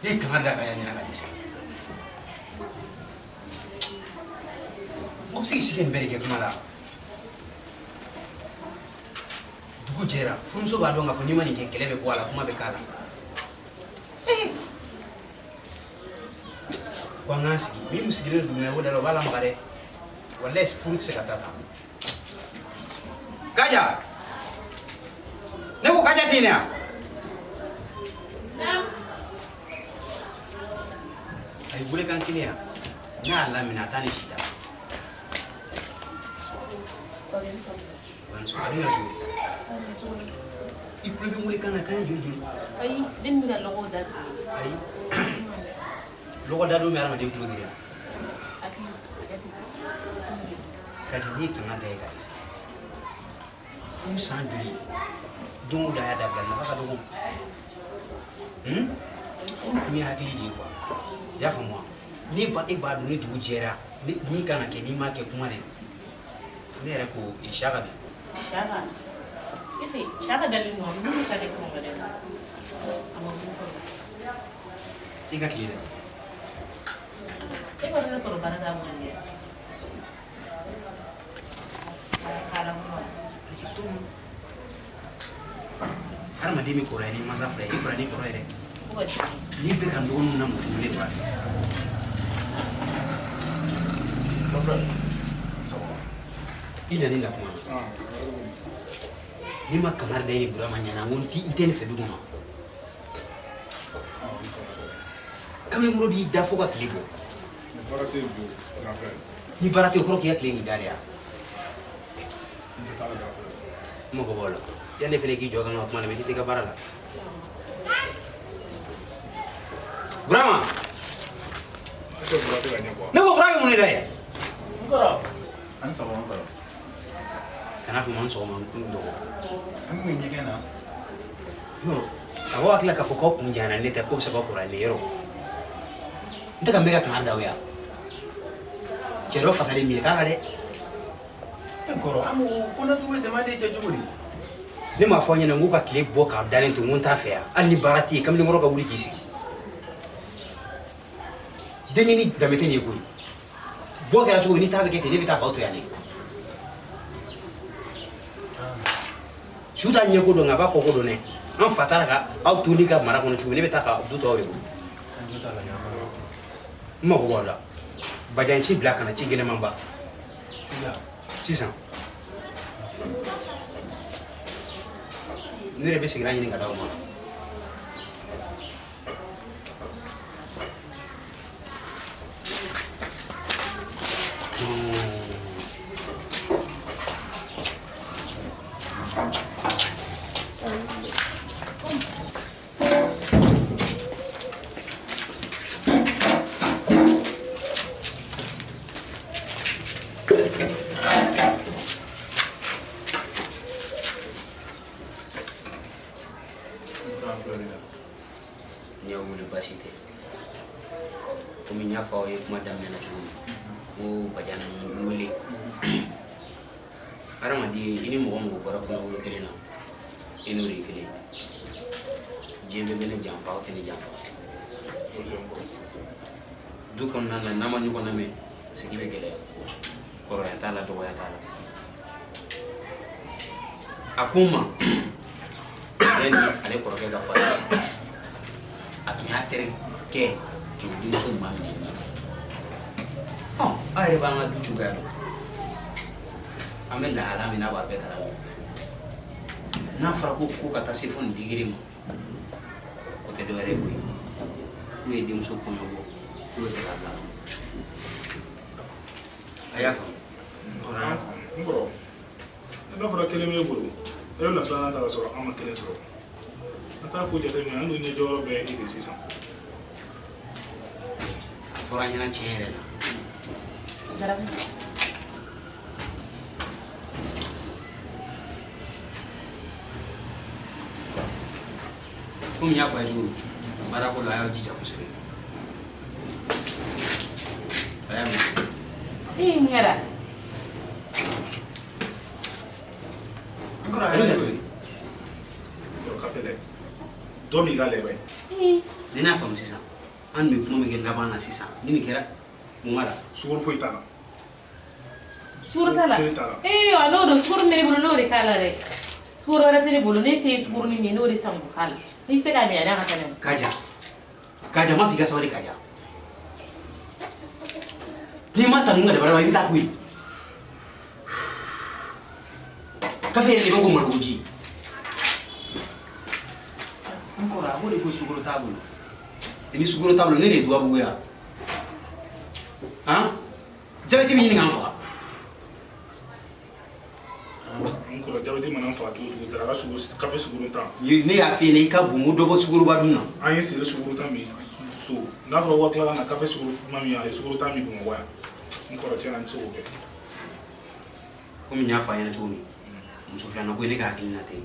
Ne ye kangari da ka y'a ɲɛna ka dɛsɛ. Mɔgɔ bɛ se k'i sigi nin bɛɛ de kɛ kuma la. Dugu jɛra, furumuso b'a dɔn k'a fɔ n'i ma nin kɛ, kɛlɛ bɛ bɔ a la, kuma bɛ k'a la. Ko an k'an sigi, min sigilen don dugumɛnɛ ko da la, o b'a lamaga dɛ. Walayi, furu tɛ se ka taa tan. Kaja, ne ko Kaja tɛ yen yan. A ye welekan kelen yan, n'a y'a laminɛ, a t'a ni si ta. A bɛ na cogo di? I tulo bɛ welekan na, kan ye joli joli? Ayi, ne bɛ ka lɔgɔw da. Ayi, lɔgɔ dadon bɛ hadamaden tulo girinya. Kaja, n'i ye kanga da ye ka dɛsɛ, furu san joli, don o don a y'a dabila, nafa ka dɔgɔ. Furu kun ye hakili de ye quoi, i y'a faamu wa? Ne ba, e b'a dɔn ni dugu jɛra, min kan ka kɛ, n'i m'a kɛ, kuma de. Ne yɛrɛ ko Saka dun? Saka. Ese Saka dalen don, mun bɛ Saka sɔgɔmada in na? A ma wuli fɔlɔ. I ka tile dɛ. E b'a dɔn ne sɔrɔ baara t'a bolo dɛ. K'a la fɔlɔ. Hadamaden bɛ kɔrɔya ni mansa fila ye, i kɔrɔya ni kɔrɔ yɛrɛ. N'i bɛ ka n dɔgɔninw lamɔ cogo, ne b'a kɛ. I nana na kuma na. N'i ma kangari da i ni Burama ɲɛna, n ko n tɛ nin fɛ du kɔnɔ. Kamalenkɔrɔ b'i da fo ka tile bɔ. Ni baara tɛ yen, o kɔrɔ k'i ka tile k'i da de ya. N mago b'o la. Yanni ne fana k'i jɔ ka n ka kuma lamɛn, i tɛ ka baara la. Burama! Ne ko Burama bɛ mun de la yen? N kɔrɔ. An sɔgɔma, n kɔrɔ. Kana fɔ ma n sɔgɔma, n dɔgɔ. An bɛ ɲɛgɛn na. Yɔrɔ, a b'aw hakili la k'a fɔ k'aw kun janyana ne tɛ, k'o bɛ se k'aw kɔrɔya ne yɔrɔ. N tɛ ka n bɛ ka kangari da aw ye. Cɛ dɔ fasalen minɛ t'a la dɛ. E kɔrɔ, an ko ko nasugu bɛ tɛmɛ an cɛ cogo di? Ne m'a fɔ aw ɲɛna n k'u ka tile bɔ k'a dalen to, n ko n t'a fɛ yan. Hali ni baara tɛ yen, kamalenkɔrɔ ka wuli k'i sigi. Denkɛnin danbe tɛ nin ye koyi. Bɔ kɛra cogo min, ni taa bɛ kɛ ten, ne bɛ taa k'aw to yan de. Su t'a ɲɛko dɔn, nka a b'a kɔko dɔn dɛ. An fa taara ka aw to ne ka mara kɔnɔ cogo min, ne bɛ taa ka du to aw de bolo. N mago b'aw la. Bajan ci bila ka na ci gɛlɛnmanba. Sisan. Ne yɛrɛ bɛ sigilan ɲini ka d'aw ma. N y'aw wele, baasi tɛ. Komi n y'a fɔ aw ye kuma daminɛ na cogo min, n ko Bajan n wele. Hadamaden, i ni mɔgɔ mɔgɔ bɔra kɔnɔwolo kelen na, i n'o de ye kelen ye. Diɲɛ bɛɛ bɛ ne janfa, aw tɛ ne janfa. Du kɔnɔna na, n'an ma ɲɔgɔn lamɛn, sigi bɛ gɛlɛya. Kɔrɔya t'a la, dɔgɔya t'a la. A ko n ma, yanni ale kɔrɔkɛ ka fatu, a tun y'a terikɛ k'o denmuso maminɛ. Ɔ, aw yɛrɛ b'an ka du cogoya dɔn, an bɛ lahala min na, b'a bɛɛ kalama. N'a fɔra ko ko ka taa se fo nin degré ma, o tɛ dɔwɛrɛ ye koyi, k'u ye denmuso kɔɲɔbɔ, k'u bɛ fɛ k'a bila ka na. A y'a faamu? N kɔrɔ, n'a fɔra kelen b'e bolo, e bɛna filanan ta ka sɔrɔ an ma kelen sɔrɔ. An t'a ko jateminɛ, an dun ɲɛjɔyɔrɔ bɛɛ ye e de sisan. A fɔra an ɲɛna tiɲɛ yɛrɛ la. Komi n y'a fɔ a ye cogo min, baarako la, a y'aw jija kosɛbɛ. A y'a mɛn? Ee, mun kɛra? N kɔrɔ, a yɛrɛ cogo di? Yɔrɔ kafe dɛ, dɔ b'i ka lɛbɛ. Ni n'a faamu sisan. An bɛ kuma min kɛ laban na sisan, ni nin kɛra mun b'a la? Sukaro foyi t'a la. Sukaro t'a la. Kelen t'a la. Ee wa n'o don, sukaro min bɛ ne bolo n'o de k'a la dɛ. Sukaro wɛrɛ tɛ ne bolo, ne se ye sukaro ni min ye n'o de san k'o k'a la. N'i se k'a min a n'a ka kɛnɛ. Kaja, Kaja, n m'a fɔ i ka sabali Kaja. N'i ma ta ninnu ka dabara ma, i bɛ taa koyi. Kafe yɛrɛ de bɛ ko malokoji. N kɔrɔ, a ko de ko sukaro t'a bolo. Ni sukaro t'a bolo, ne de ye dubabu ye han? Jabɛti bɛ ɲini k'an faga. N kɔrɔ, jabɛti mana n faga cogo cogo, daraka sukaro, kafe sukaro tan. Ne y'a f'i ɲɛna i ka bon, ko dɔ bɔ sukaroba dun na. An ye seri sukaro tan min so, n'a fɔra ko ka tila ka na kafe sukaro ma min, a ye sukaro tan min Bamakɔ yan. N kɔrɔ, tiɲɛ na, n tɛ se k'o kɛ. Komi n y'a fɔ a ɲɛna cogo min, muso filanan ko ye ne ka hakilina tɛ,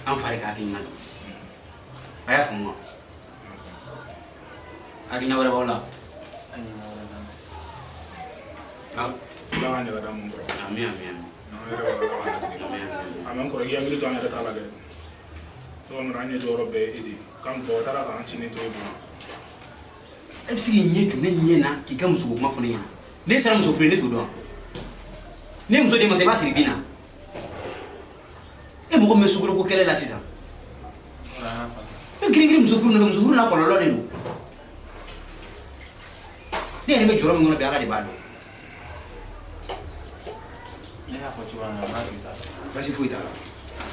an fa de ka hakilina don. A y'a faamu wa? Hakilina wɛrɛ b'aw la? Ala k'an ɲɛ ka d'an ma, n kɔrɔ. Ami ami ami. N'an yɛrɛ b'a la, Ala k'an latigɛ. Ami ami. A mɛ, n kɔrɔ, i hakili to an yɛrɛ ta la dɛ. Ne kɔni an ɲɛ jɔyɔrɔ bɛɛ ye e de ye. K'an bɔgɔ taara k'an ci ne to e bolo. E bɛ se k'i ɲɛ jɔ ne ɲɛ na k'i ka musoko kuma fɔ ne ɲɛna? Ne sera muso furu ye, ne t'o dɔn. Ne muso den ma se, i b'a siri bin na. E mɔgɔ min bɛ sukaro ko kɛlɛ la sisan, e girin girin muso furu nɔfɛ, muso furu n'a kɔlɔlɔ de don. Ne yɛrɛ bɛ jɔrɔ min kɔnɔ bi, Ala de b'a dɔn. Ne y'a fɔ cogoya min na, n b'a k'i ta la. Basi foyi t'a la.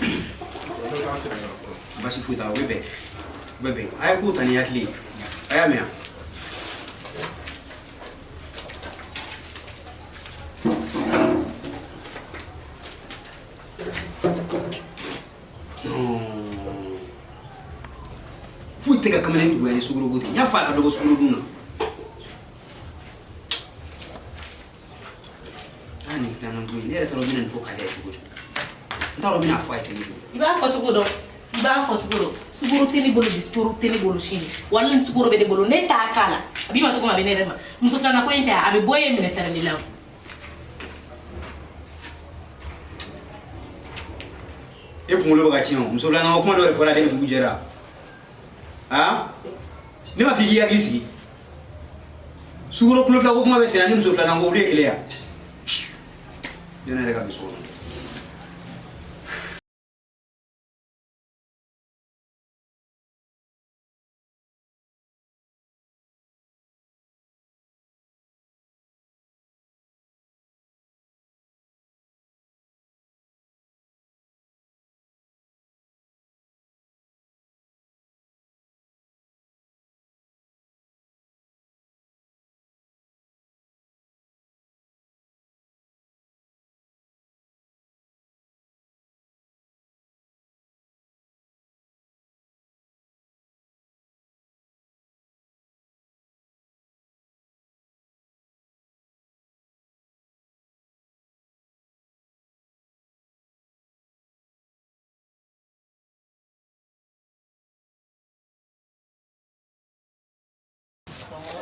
Ne bɛ taa n sɛgɛn fɔlɔ. Basi foyi t'a la, o bɛ bɛn. O bɛ bɛn. A ye kow ta ni hakili ye. A y'a mɛn wa? Foyi tɛ ka kamalen ni bonya ni sukaro ko tɛ. N y'a fɔ a ka dɔ bɔ sukaro dun na. Aa, nin filanan ko in, ne yɛrɛ t'a dɔn n bɛna nin fɔ Kaja ye cogo cogo. N t'a dɔn n bɛna fɔ a ye cogo cogo. I b'a fɔ cogo dɔn, i b'a fɔ cogo dɔn. Sukaro tɛ ne bolo bi, sukaro tɛ ne bolo sini. Wala ni sukaro bɛ ne bolo, ne t'a k'a la. A b'i ma cogo min, a bɛ ne yɛrɛ ma. Muso filanan ko in tɛ, a bɛ bɔ e minɛ fɛrɛ de la. E kunkolo bɛ ka tiɲɛ o. Muso filanan ko kuma dɔ de fɔra ale ni dugu jɛra. Aa, ne ma f'i k'i hakili sigi. Sukaro kulo fila ko kuma bɛ senna ni muso filanan ko, olu ye kelen ya. Ne yɛrɛ ka don so kɔnɔ.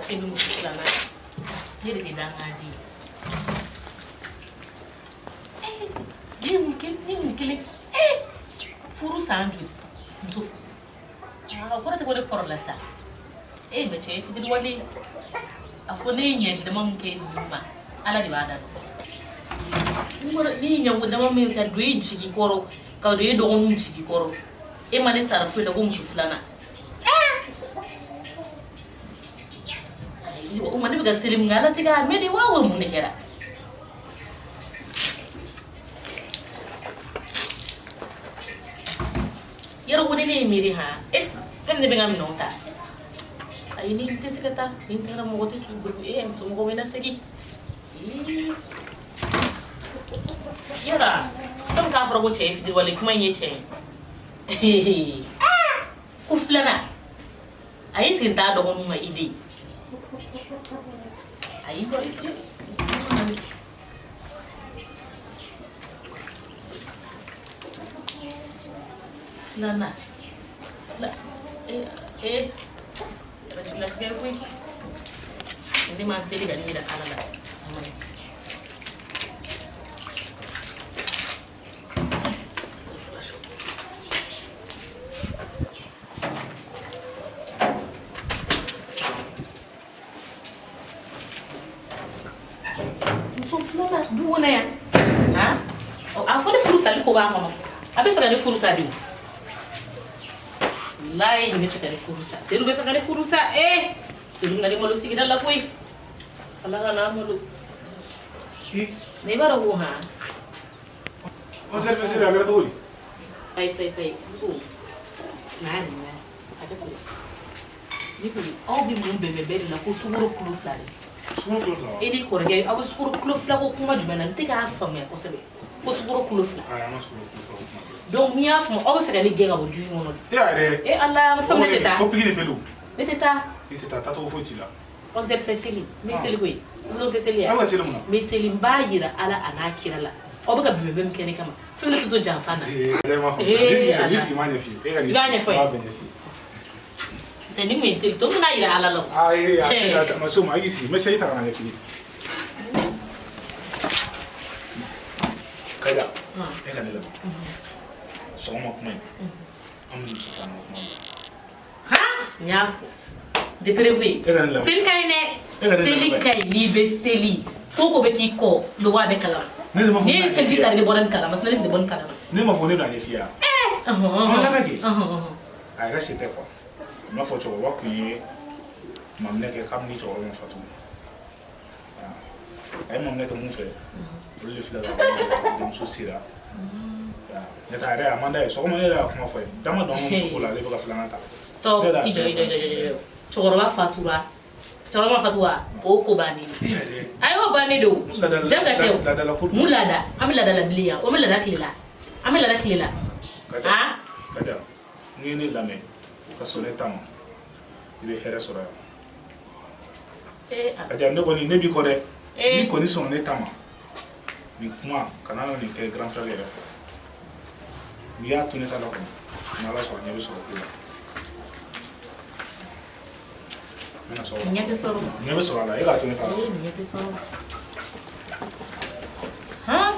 E bɛ muso filanan, ne de tɛ dangan di. Ne mun kelen, ne mun kelen. Furu san joli? Muso furu. Aa, o kɔrɔ tɛ ko ne kɔrɔla sa. E mɛ cɛ, fitiriwale. A fɔ ne ye ɲɛli dama min kɛ ninnu ma, Ala de b'a da dɔn. Ne ye ɲɛko dama min ka don e jigi kɔrɔ, ka don e dɔgɔninw jigi kɔrɔ. E ma ne sara foyi la ko muso filanan. O ma, ne bɛ ka seli mun kɛ, Ala tɛ k'a mɛn de wa, mun de kɛra? Yɔrɔ ko ni ne ye miiri han, est fɛn min ne bɛ n ka minɛnw ta? Ayi, ni n tɛ se ka taa, ni n taara mɔgɔ tɛ e somɔgɔw bɛ na segin. Yɔrɔ fɛn k'a fɔra ko cɛ ye fitiriwale, kuma in ye tiɲɛ ye. Ko filanan, a y'i sen t'a dɔgɔninw ma i den. Ayi, filanan ee latigɛ koyi, ne ma n seli ka nin yira Ala la. A ma ɲi. b'o na yan han a fɔ ne furu sali ko b'a kɔnɔ a bɛ fɛ ka ne furu sa de o walayi nin bɛ fɛ ka ne furu sa Seydou bɛ fɛ ka ne furu sa Seydou bɛna ne malo sigida la koyi Ala ka n'a malo mais i b'a dɔn ko han on s'est fait a kɛra cogo di payi payi payi n ko n'a nin na a kɛ cogo ni ko aw bɛ mun bɛnbɛn bɛɛ de la ko sukaro kilo 2 de sukaro kilo 2 e ni kɔrɔkɛ aw bɛ sukaro kilo 2 ko kuma jumɛn na n tɛ k'a faamuya kosɛbɛ ko sukaro kilo 2 ayi an ma sukaro kilo 2 ko kuma donc n'i y'a faamu aw bɛ fɛ ka ne gɛn ka bɔ du in kɔnɔ e y'a yɛrɛ e Ala fɛn ne tɛ taa fo pikiri pelu ne tɛ taa i tɛ taa taacogo foyi t'i la 11 fɛ seli n bɛ seli koyi n tɛ seli yan aw ka seli mun na n bɛ seli n b'a yira Ala a n'a kira la aw bɛ ka bɛnbɛn min kɛ ne kama fɛn ne tɛ to janfa na ne sigi m'a ɲɛf'i ye e ka nin i b'a ɲɛfɔ ye tɛ ni mun ye seli to n bɛna yira Ala la ayi a ma se o ma i k'i sigi n bɛ seli ta ka na ɲɛf'i ye Kaja e ka ne lamɛn sɔgɔma kuma in an bɛ taa an ka kuma han n y'a fɔ n tɛ prévu ye seli ka ɲi dɛ seli ka ɲi n'i bɛ seli ko ko bɛ k'i kɔ i bɛ bɔ a bɛɛ kalama ne ye seliji ta de bɔra nin kalama sinon ne tun tɛ bɔ nin kalama ne ma fɔ ne bɛna ɲɛf'i ye wa an lamɛn kɛ a yɛrɛ se tɛ quoi n b'a fɔ cɛkɔrɔba kun ye maminɛ kɛ kabini cɛkɔrɔba ma fatu a ye maminɛ kɛ mun fɛ olu de filɛ ka denmuso sera ne ta yɛrɛ a man d'a ye sɔgɔma ne yɛrɛ y'a kuma fɔ a ye dama don an ka muso ko la ale bɛ ka filanan ta stop i jɔ i jɔ i jɔ cɛkɔrɔba fatura cɛkɔrɔba fatura o ko bannen a y'o bannen de o jaga tɛ o mun laada an bɛ laada la bilen yan o bɛ laada tile la an bɛ laada tile la han Kaja n'i ye ne lamɛn ka sɔn ne ta ma i bɛ hɛrɛ sɔrɔ yan Kaja ne kɔni ne b'i kɔ dɛ n'i kɔni sɔnna ne ta ma nin kuma kana na nin kɛ grand frère yɛrɛ fɛ n'i y'a to ne ta la kɔni n'Ala sɔnna ɲɛ bɛ sɔrɔ ko la n bɛna sɔrɔ ɲɛ tɛ sɔrɔ ɲɛ bɛ sɔrɔ a la e k'a to ne ta la ɲɛ tɛ sɔrɔ han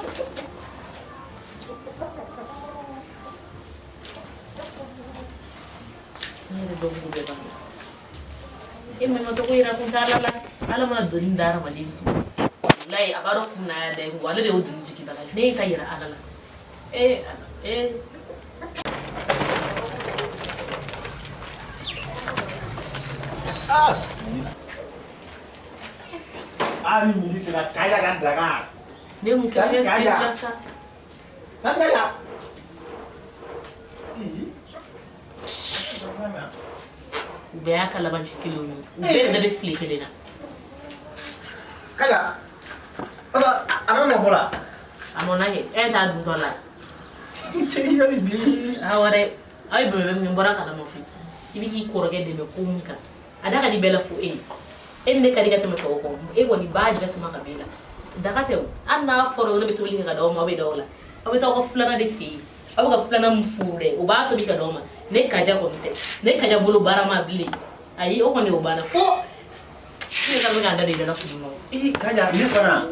ne yɛrɛ dɔn ko bɛɛ b'a la e mɛ ma tɔgɔ yira kun tɛ Ala la Ala mana doni da hadamaden kun walayi a b'a dɔn kun n'a y'a da ye ale de y'o doni jigibaga ye ne ye ta yira Ala la Ah, ni midi sera Kaja ka daga. Ne mun kɛ ne sen la sa. Kaja. U bɛɛ y'a ka labanci kelenw ye u bɛɛ da bɛ file kelen na. Kaja. A bɛ mɔ fɔlɔ. A mɔna kɛ e t'a duntɔ la. Cɛ i yɛrɛ bi. Awɔ dɛ aw ye bɛnbɛn min kɛ n bɔra kalama fo i bɛ k'i kɔrɔkɛ dɛmɛ ko min kan a da ka di bɛɛ la fo e ye e ni ne ka di ka tɛmɛ tɔw kan e kɔni b'a jasuma ka b'e la daga tɛ o hali n'a fɔra ne bɛ tobili kɛ ka d'aw ma aw bɛ d'aw la aw bɛ taa aw ka filanan de fɛ yen aw bɛ ka filanan min furu dɛ o b'a tobi ka d'aw ma ne Kaja kɔni tɛ ne Kaja bolo baara ma bilen ayi o kɔni o banna fo ne ka bɛ k'an da don i da la kun na. Ee Kaja ne fana.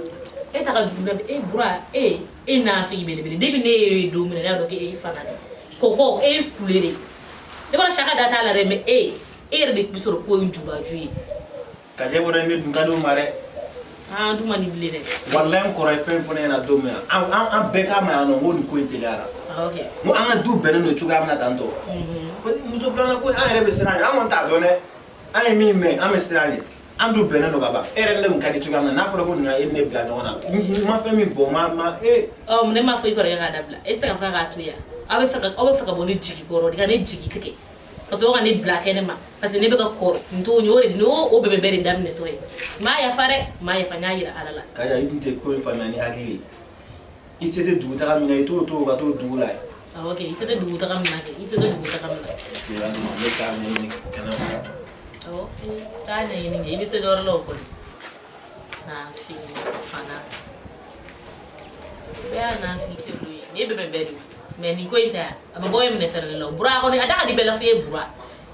E ta ka jugu dɛ e Bura e e nafigi belebele depuis ne ye don min na ne y'a dɔn k'e fana de kɔkɔ e ye kule de ne b'a dɔn saka da t'a la dɛ mais e e yɛrɛ de bɛ sɔrɔ ko in jubaju ye. Kaja bɔra ne dun ka di o ma dɛ. An dun ma nin bilen dɛ. Walayi n kɔrɔ ye fɛn fɔ ne ɲɛna don min na an bɛɛ k'a ma yan nɔ ko nin ko in teliyara. Ok. N ko an ka du bɛnnen don cogoya min na tan tɔ. Muso filanan ko an yɛrɛ bɛ siran ɲɛ an kɔni t'a dɔn dɛ an ye min mɛn an bɛ siran ɲɛ an dun bɛnnen don ka ban e yɛrɛ ni ne kun ka di cogoya min na n'a fɔra ko nin ka e ni ne bila ɲɔgɔn na n ma fɛn min bɔ ma e. Ɔ ne m'a fɔ i kɔrɔkɛ k'a dabila e tɛ se ka fɔ k'a k'a to yan aw bɛ fɛ ka bɔ ne jigi kɔrɔ de ka ne jigi tigɛ ka sɔrɔ ka ne bila kɛnɛ ma parce que ne bɛ ka kɔrɔ n t'o ɲɛ o de n'o o bɛɛ de daminɛtɔ ye n m'a yafa dɛ n m'a yafa n y'a yira Ala la. Kaja i tun tɛ ko in faamuya ni hakili ye i se tɛ dugutaga min na i t'o to ka t'o dugu la yen. Awɔ kɛ i se tɛ dugutaga min na kɛ i se tɛ dugutaga min na. Ne t'a ɲɛɲini kɛnɛ ma. Awɔ taa ɲɛɲini kɛ i bɛ se dɔ wɛrɛ la o kɔni. Nafigi fana bɛɛ y'a nafigi kɛlu ye nin ye bɛɛ bɛɛ de ye mais nin ko in tɛ a bɛ bɔ e minɛ fɛrɛ la o Bura kɔni a da ka di bɛɛ la f'e ye Bura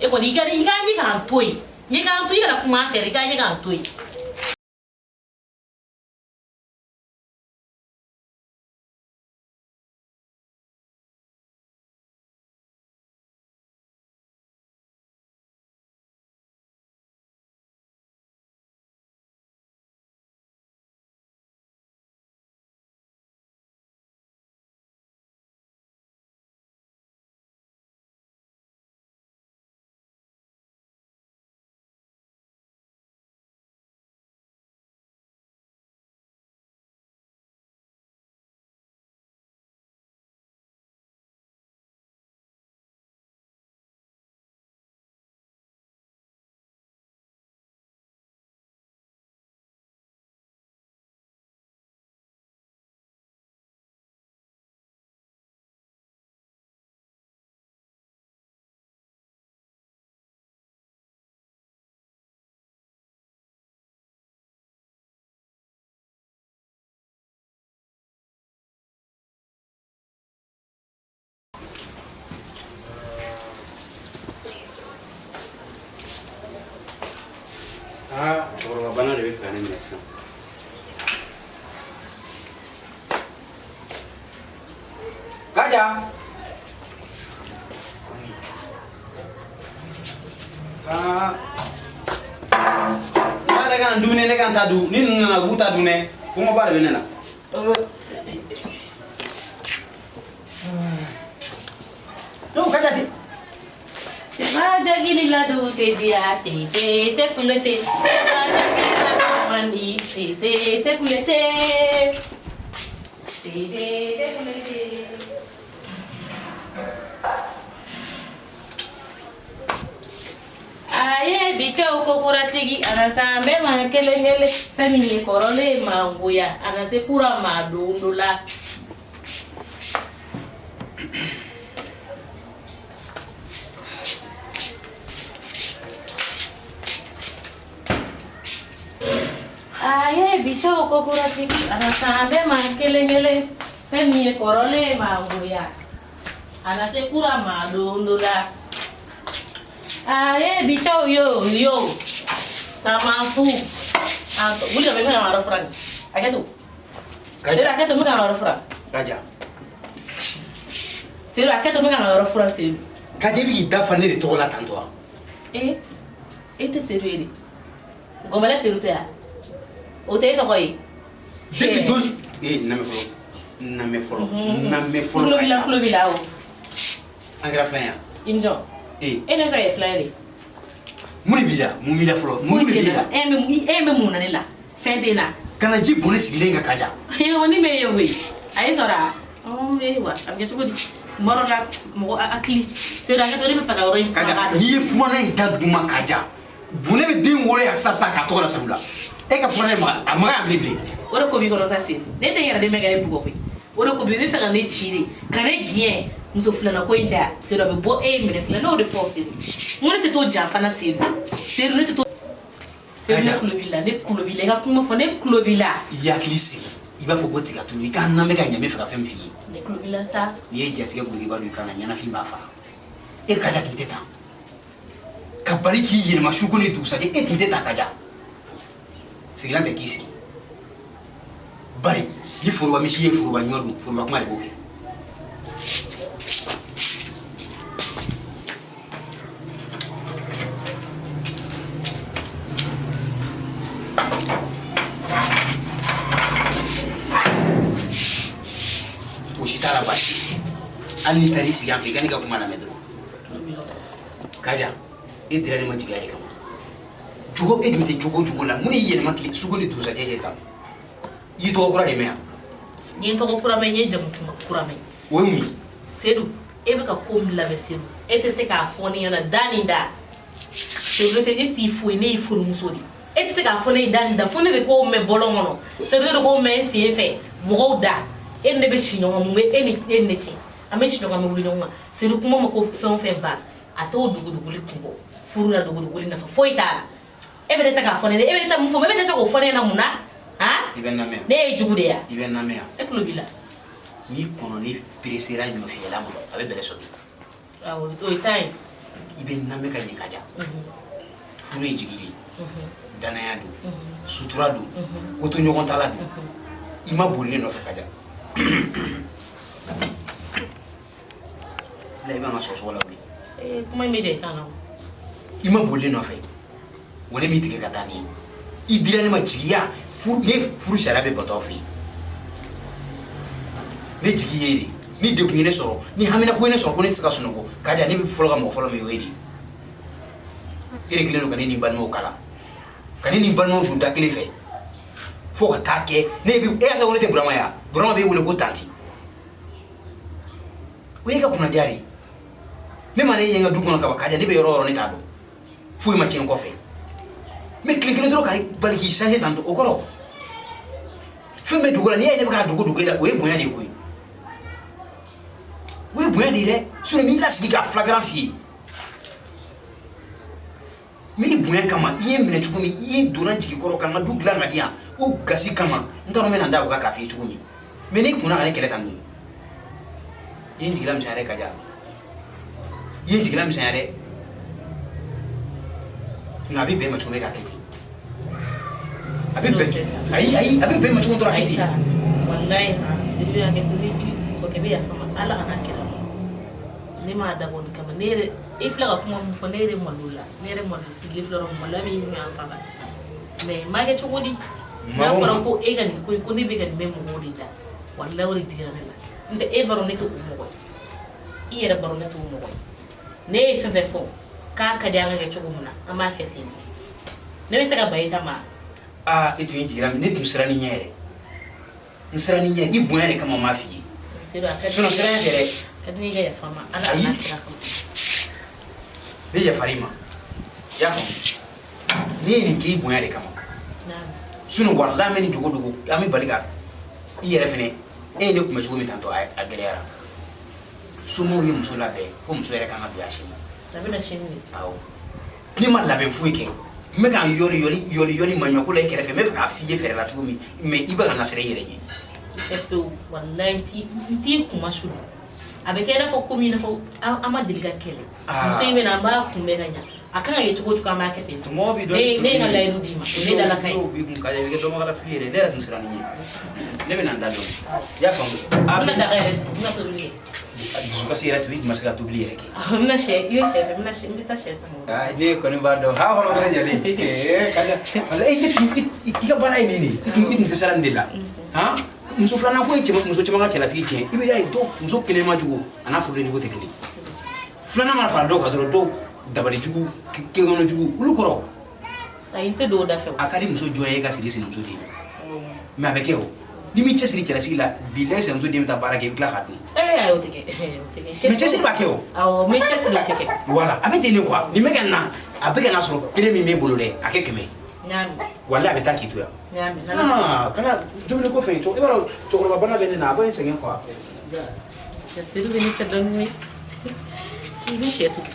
e kɔni i ka ɲɛ k'an to yen ɲɛ k'an to i kana kuma an fɛ i ka ɲɛ k'an to yen. Mɔgɔkɔrɔba bana de bɛ fɛ ka ne minɛ sisan. Kaja. Aa. N'ale ka na dumuni ne ka n ta dun ni ninnu nana u b'u ta dun dɛ kɔngɔba de bɛ ne na. Ne ko Kaja ten. Cɛba jagili ladon tɛ diya te te te kule te. Cɛba jagili ladon man di te te te kule te. Te te te kule te. A ye bi cɛw ko kuratigi a na s'an bɛɛ ma kelen kelen fɛn min ye kɔrɔlen mangoya a na se kura ma don dɔ la. A ye bi cɛw ko kuratigi a na s'an bɛɛ ma kelen kelen fɛn min ye kɔrɔlen mangoya a na se kura ma don dɔ la. A ye bi cɛw yo yo samanfu a wuli ka bɛ n bɛ ka n ka yɔrɔ furan nin hakɛ to. Seydou hakɛ to n bɛ ka n ka yɔrɔ furan. Kaja. Seydou hakɛ to n bɛ ka n ka yɔrɔ furan Seydou. Kaja i bɛ k'i da fa ne de tɔgɔ la tantɔ wa? Ee e tɛ Seydou ye de. Gɔnbɛlɛ Seydou tɛ wa? O tɛ e tɔgɔ ye. Depuis don ee n lamɛn fɔlɔ n lamɛn fɔlɔ n lamɛn fɔlɔ. Tulo b'i la tulo b'i la awɔ. An kɛra filan ye wa? I ni jɔn? Ee. E ne bɛ se ka kɛ filan ye de. Mun de b'i la? Mun b'i la fɔlɔ? Mun de b'i la? E bɛ mun na ne la? Fɛn tɛ n na. Kana ji bɔn ne sigilen kan Kaja. O ni mɛ ye koyi. A ye sɔrɔ a? Ɔ wa a bɛ kɛ cogo di? Tuma dɔ la mɔgɔ hakili Seydou hakɛ to ne bɛ fɛ ka yɔrɔ in furan Kaja n'i ye furanna in da duguma Kaja Bunɛ bɛ den wolo yan sisan sisan k'a tɔgɔ da Sabula e ka furanna in maga a maga bilen bilen. O de ko b'i kɔnɔ sa Seydou ne tɛ n yɛrɛ dɛmɛ ka ne bugɔ koyi. O de ko b'i bɛ fɛ ka ne ci de ka ne gɛn muso filanan ko in tɛ Seydou a bɛ bɔ e ye minɛ fila ne y'o de fɔ Seydou n ko ne tɛ to janfa na Seydou Seydou ne tɛ to Seydou ne tulo b'i la ne tulo b'i la i ka kuma fɔ ne tulo b'i la. I hakili sigi i b'a fɔ ko tigatulu i k'a lamɛn ka ɲɛ n bɛ fɛ ka fɛn min f'i ye. Ne tulo b'i la sa. N'i ye jatigɛ gulokiba don i kan na ɲɛnafin b'a faga e Kaja tun tɛ tan ka bali k'i yɛlɛma su ko ni dugusajɛ e tun tɛ tan Kaja sigilan tɛ k'i sigi bari ni foroba misi ye foroba ɲɔ dun foroba kuma de b'o kɛ. O si t'a la baasi ye hali n'i taar'i sigi an fɛ i ka ne ka kuma lamɛn dɔrɔn. Kaja e dira ne ma jigiya de kama jogo e tun tɛ jogo jogo la mun de y'i yɛlɛma tile sugo ni dugusajɛ cɛ tan i ye tɔgɔ kura de mɛn yan. N ye tɔgɔ kura mɛn n ye jamu kura mɛn. O ye mun ye? Seydou e bɛ ka ko min lamɛn Seydou e tɛ se k'a fɔ ne ɲɛna da ni da Seydou ne t'i foyi ne y'i furumuso de e tɛ se k'a fɔ ne ye da ni da fo ne de k'o mɛn bɔlɔn kɔnɔ Seydou ne de k'o mɛn n sen fɛ mɔgɔw da e ni ne bɛ si ɲɔgɔn mun bɛ e ni e ni ne cɛ an bɛ si ɲɔgɔn an bɛ wuli ɲɔgɔn kan Seydou kuma ma ko fɛn o fɛn ban a t'o dogodogoli kun bɔ furu la dogodogoli nafa foyi t'a la e bɛ dɛsɛ k'a fɔ ne ye e bɛ taa mun fɔ e bɛ dɛsɛ k'o fɔ ne ɲɛna mun na han i bɛ n lamɛn ne ye jugu de ye i bɛ n lamɛn ne tulo b'i la. N'i kɔnɔni peresera ɲɔfiyɛla ma a bɛ bɛlɛ sɔmi. Awɔ o ye tan ye. I bɛ n lamɛn ka ɲɛ Kaja furu ye jigi de ye danaya don sutura don ko to ɲɔgɔn ta la don i ma boli ne nɔfɛ Kaja. La i b'an ka sɔgɔsɔgɔ lawuli. Ee kuma in bɛ ja i kan na. I ma boli ne nɔfɛ wa ne m'i tigɛ ka taa ni ye i dira ne ma jigiya furu ne furu sariya bɛ bato aw fɛ yen ne jigi ye de ni degun ye ne sɔrɔ ni haminako ye ne sɔrɔ ko ne tɛ se ka sunɔgɔ Kaja ne bɛ fɔlɔ ka mɔgɔ fɔlɔ min ye o ye de e de kɛlen don ka ne ni n balimaw kala ka ne ni n balimaw don da kelen fɛ fo ka taa kɛ ne bɛ e hakili ko ne tɛ Burama ye wa Burama b'e wele ko tanti o y'e ka kunnadiya de ye ne ma ne ye n ka du kɔnɔ kaban Kaja ne bɛ yɔrɔ o yɔrɔ ne t'a dɔn foyi ma tiɲɛ n kɔfɛ mais tile kelen dɔrɔn ka bali k'i changer tan o kɔrɔ fɛn bɛ dogo la n'i y'a ye ne bɛ k'a dogo dogo e la o ye bonya de ye koyi o ye bonya de ye dɛ sinon n'i lasigi k'a flagrant f'i ye n b'i bonya kama i ye n minɛ cogo min i ye donna jigi kɔrɔ ka n ka du dilan ka di yan o gasi kama n t'a dɔn n bɛna n da o kan k'a f'i ye cogo min mais n'i kunna ka ne kɛlɛ tan dun i ye n jigila misɛnya dɛ Kaja i ye n jigila misɛnya dɛ nka a bɛ bɛn ma cogo min k'a kɛ ten. A bɛ bɛn, ayi ayi, a bɛ bɛn ma cogo dɔrɔn a kɛ ten. Walayi Seydou y'a kɛ tobi, kɔkɛ bɛ yafa ma, Ala kana kɛlɛ. Ne m'a dabɔ nin kama. Ne yɛrɛ, e filɛ ka kuma min fɔ, ne yɛrɛ malo la, ne yɛrɛ malo sigilen filɛ yɔrɔ min, maloya bɛ ɲini k'an faga. Mais n b'a kɛ cogo di? N'a fɔra ko e ka nin ko in, ko ne bɛ ka nin mɛn mɔgɔw de da, walayi o de digira ne la. N tɛ e b'a dɔn ne tɛ o mɔgɔ ye, i yɛrɛ b'a dɔn ne t'o mɔgɔ ye. Ne ye fɛn fɛn fɔ k'a ka di an ka kɛ cogo min na, an b'a kɛ ten. Ne bɛ se ka ban i ta ma. Aa, e tun ye jigira, ne tun siran ni ɲɛ yɛrɛ, n siran ni ɲɛ i bonya de kama n m'a f'i ye. Seydou, a ka di sinon siran tɛ dɛ. Ka di ne ka yafa ma, Ala Ayi. n'a kira kama. Ne yafar'i ma, i y'a faamu? Ne ye nin k'i bonya de kama. Sinon walahi an bɛ nin dogo dogo, an bɛ bali ka i yɛrɛ fɛnɛ. E ye ne kunbɛ cogo min tantɔ, a gɛlɛyara. Somɔgɔw ye muso labɛn ko muso yɛrɛ kan ka don a sini. A bɛna sini de. Awɔ, ne ma labɛn foyi kɛ, n bɛ ka n yɔli yɔli yɔli yɔli maɲumako la i kɛrɛfɛ. N bɛ fɛ k'a f'i ye fɛɛrɛ la cogo min, mais i bɛ ka na siran i yɛrɛ ɲɛ. I tɛ pewu, walayi n t'i kuma sulu. A bɛ kɛ i n'a fɔ komi i n'a fɔ an ma deli ka kɛlɛ. Muso in bɛ na, an b'a kunbɛn ka ɲa. A kan ka kɛ cogo o cogo, an b'a kɛ ten. Mɔgɔ b'i dɔn. Ne ye n ka layidu d'i ma, o ye ne dalakan ye. Dɔw b'i kun ka i bɛ kɛ dɔnbagalafili yɛrɛ. Ne yɛrɛ tun siran nin ɲɛ. Ne bɛ na n da dɔɔni, i y'a faamu? N bɛna daga yɛrɛ sigi, n bɛna tobili kɛ. Dusukasi yɛrɛ tun i tun ma se ka tobili yɛrɛ kɛ. N bɛna sɛ, i bɛ sɛ fɛ, n bɛna sɛ, n bɛ taa sɛ san. Aa, ne kɔni b'a dɔn ha, hɔrɔnmuso ɲɛlen. Ee kaja, parce que e i ka baara ye nin de ye. I tun tɛ siran nin de la han. Muso filanan ko ye cɛ, muso caman ka cɛlasigi tiɲɛ. I bɛ y'a ye dɔw muso kelen ma jugu, a n'a furulen jugu tɛ kelen. Filanan mana fara dɔw kan dɔrɔn, dɔw dabali jugu, kɛkɔnɔ jugu olu kɔrɔ. Ayi, n tɛ don o da fɛ o. A ka di muso jɔn ye ka siri sinamuso den na, mais a bɛ kɛ o. N'i m'i cɛsiri cɛlasigi la, bilayi sinamuso den bɛ taa baara kɛ, i bɛ tila k'a dun. Ee ayi, o tɛ kɛ, o tɛ kɛ. Mais cɛsiri b'a kɛ o. Awɔ, n bɛ cɛsiri, o tɛ kɛ. Voilà, a bɛ ten de quoi. Nin bɛ ka na, a bɛ ka na sɔrɔ kelen min b'e bolo dɛ, a kɛ 100. N y'a mɛn. Walayi a bɛ taa k'i to yan. N y'a mɛn, n'Ala sɔnna. Ah, kana dumuni ko fɛn, i b'a dɔn cɛkɔrɔba bana bɛ ne na, a bɛ n sɛgɛn quoi. Seydou bɛ ne fɛ dɔɔni, i bɛ sɛ tobi.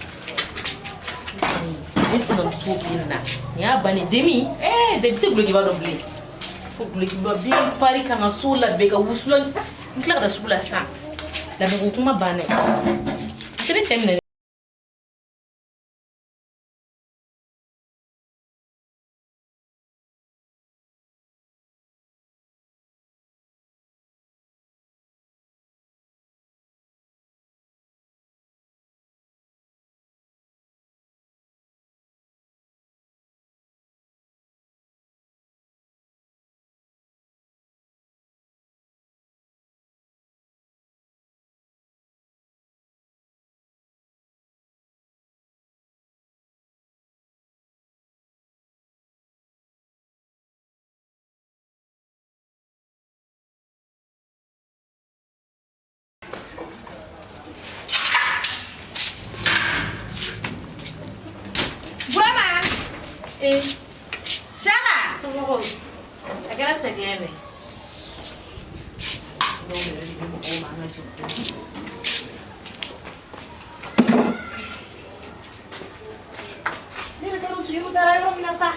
Ne sinamuso bɛ na, nin y'a bannen demi. Ee, debi tɛ gulokiba dɔn bilen. Fo gulokiba bɛ pari ka n ka so labɛn ka wusulan. N tila ka taa sugu la sisan. Labɛnko kuma banna. A tɛ ne cɛ minɛ. Burama. Ee. Saka. Somɔgɔw, a kɛra sɛgɛn ye dɛ. Dɔw yɛrɛ de bɛ mɔgɔw ma an ka jigin. Ne yɛrɛ t'a dɔn Suyiru taara yɔrɔ min na sa.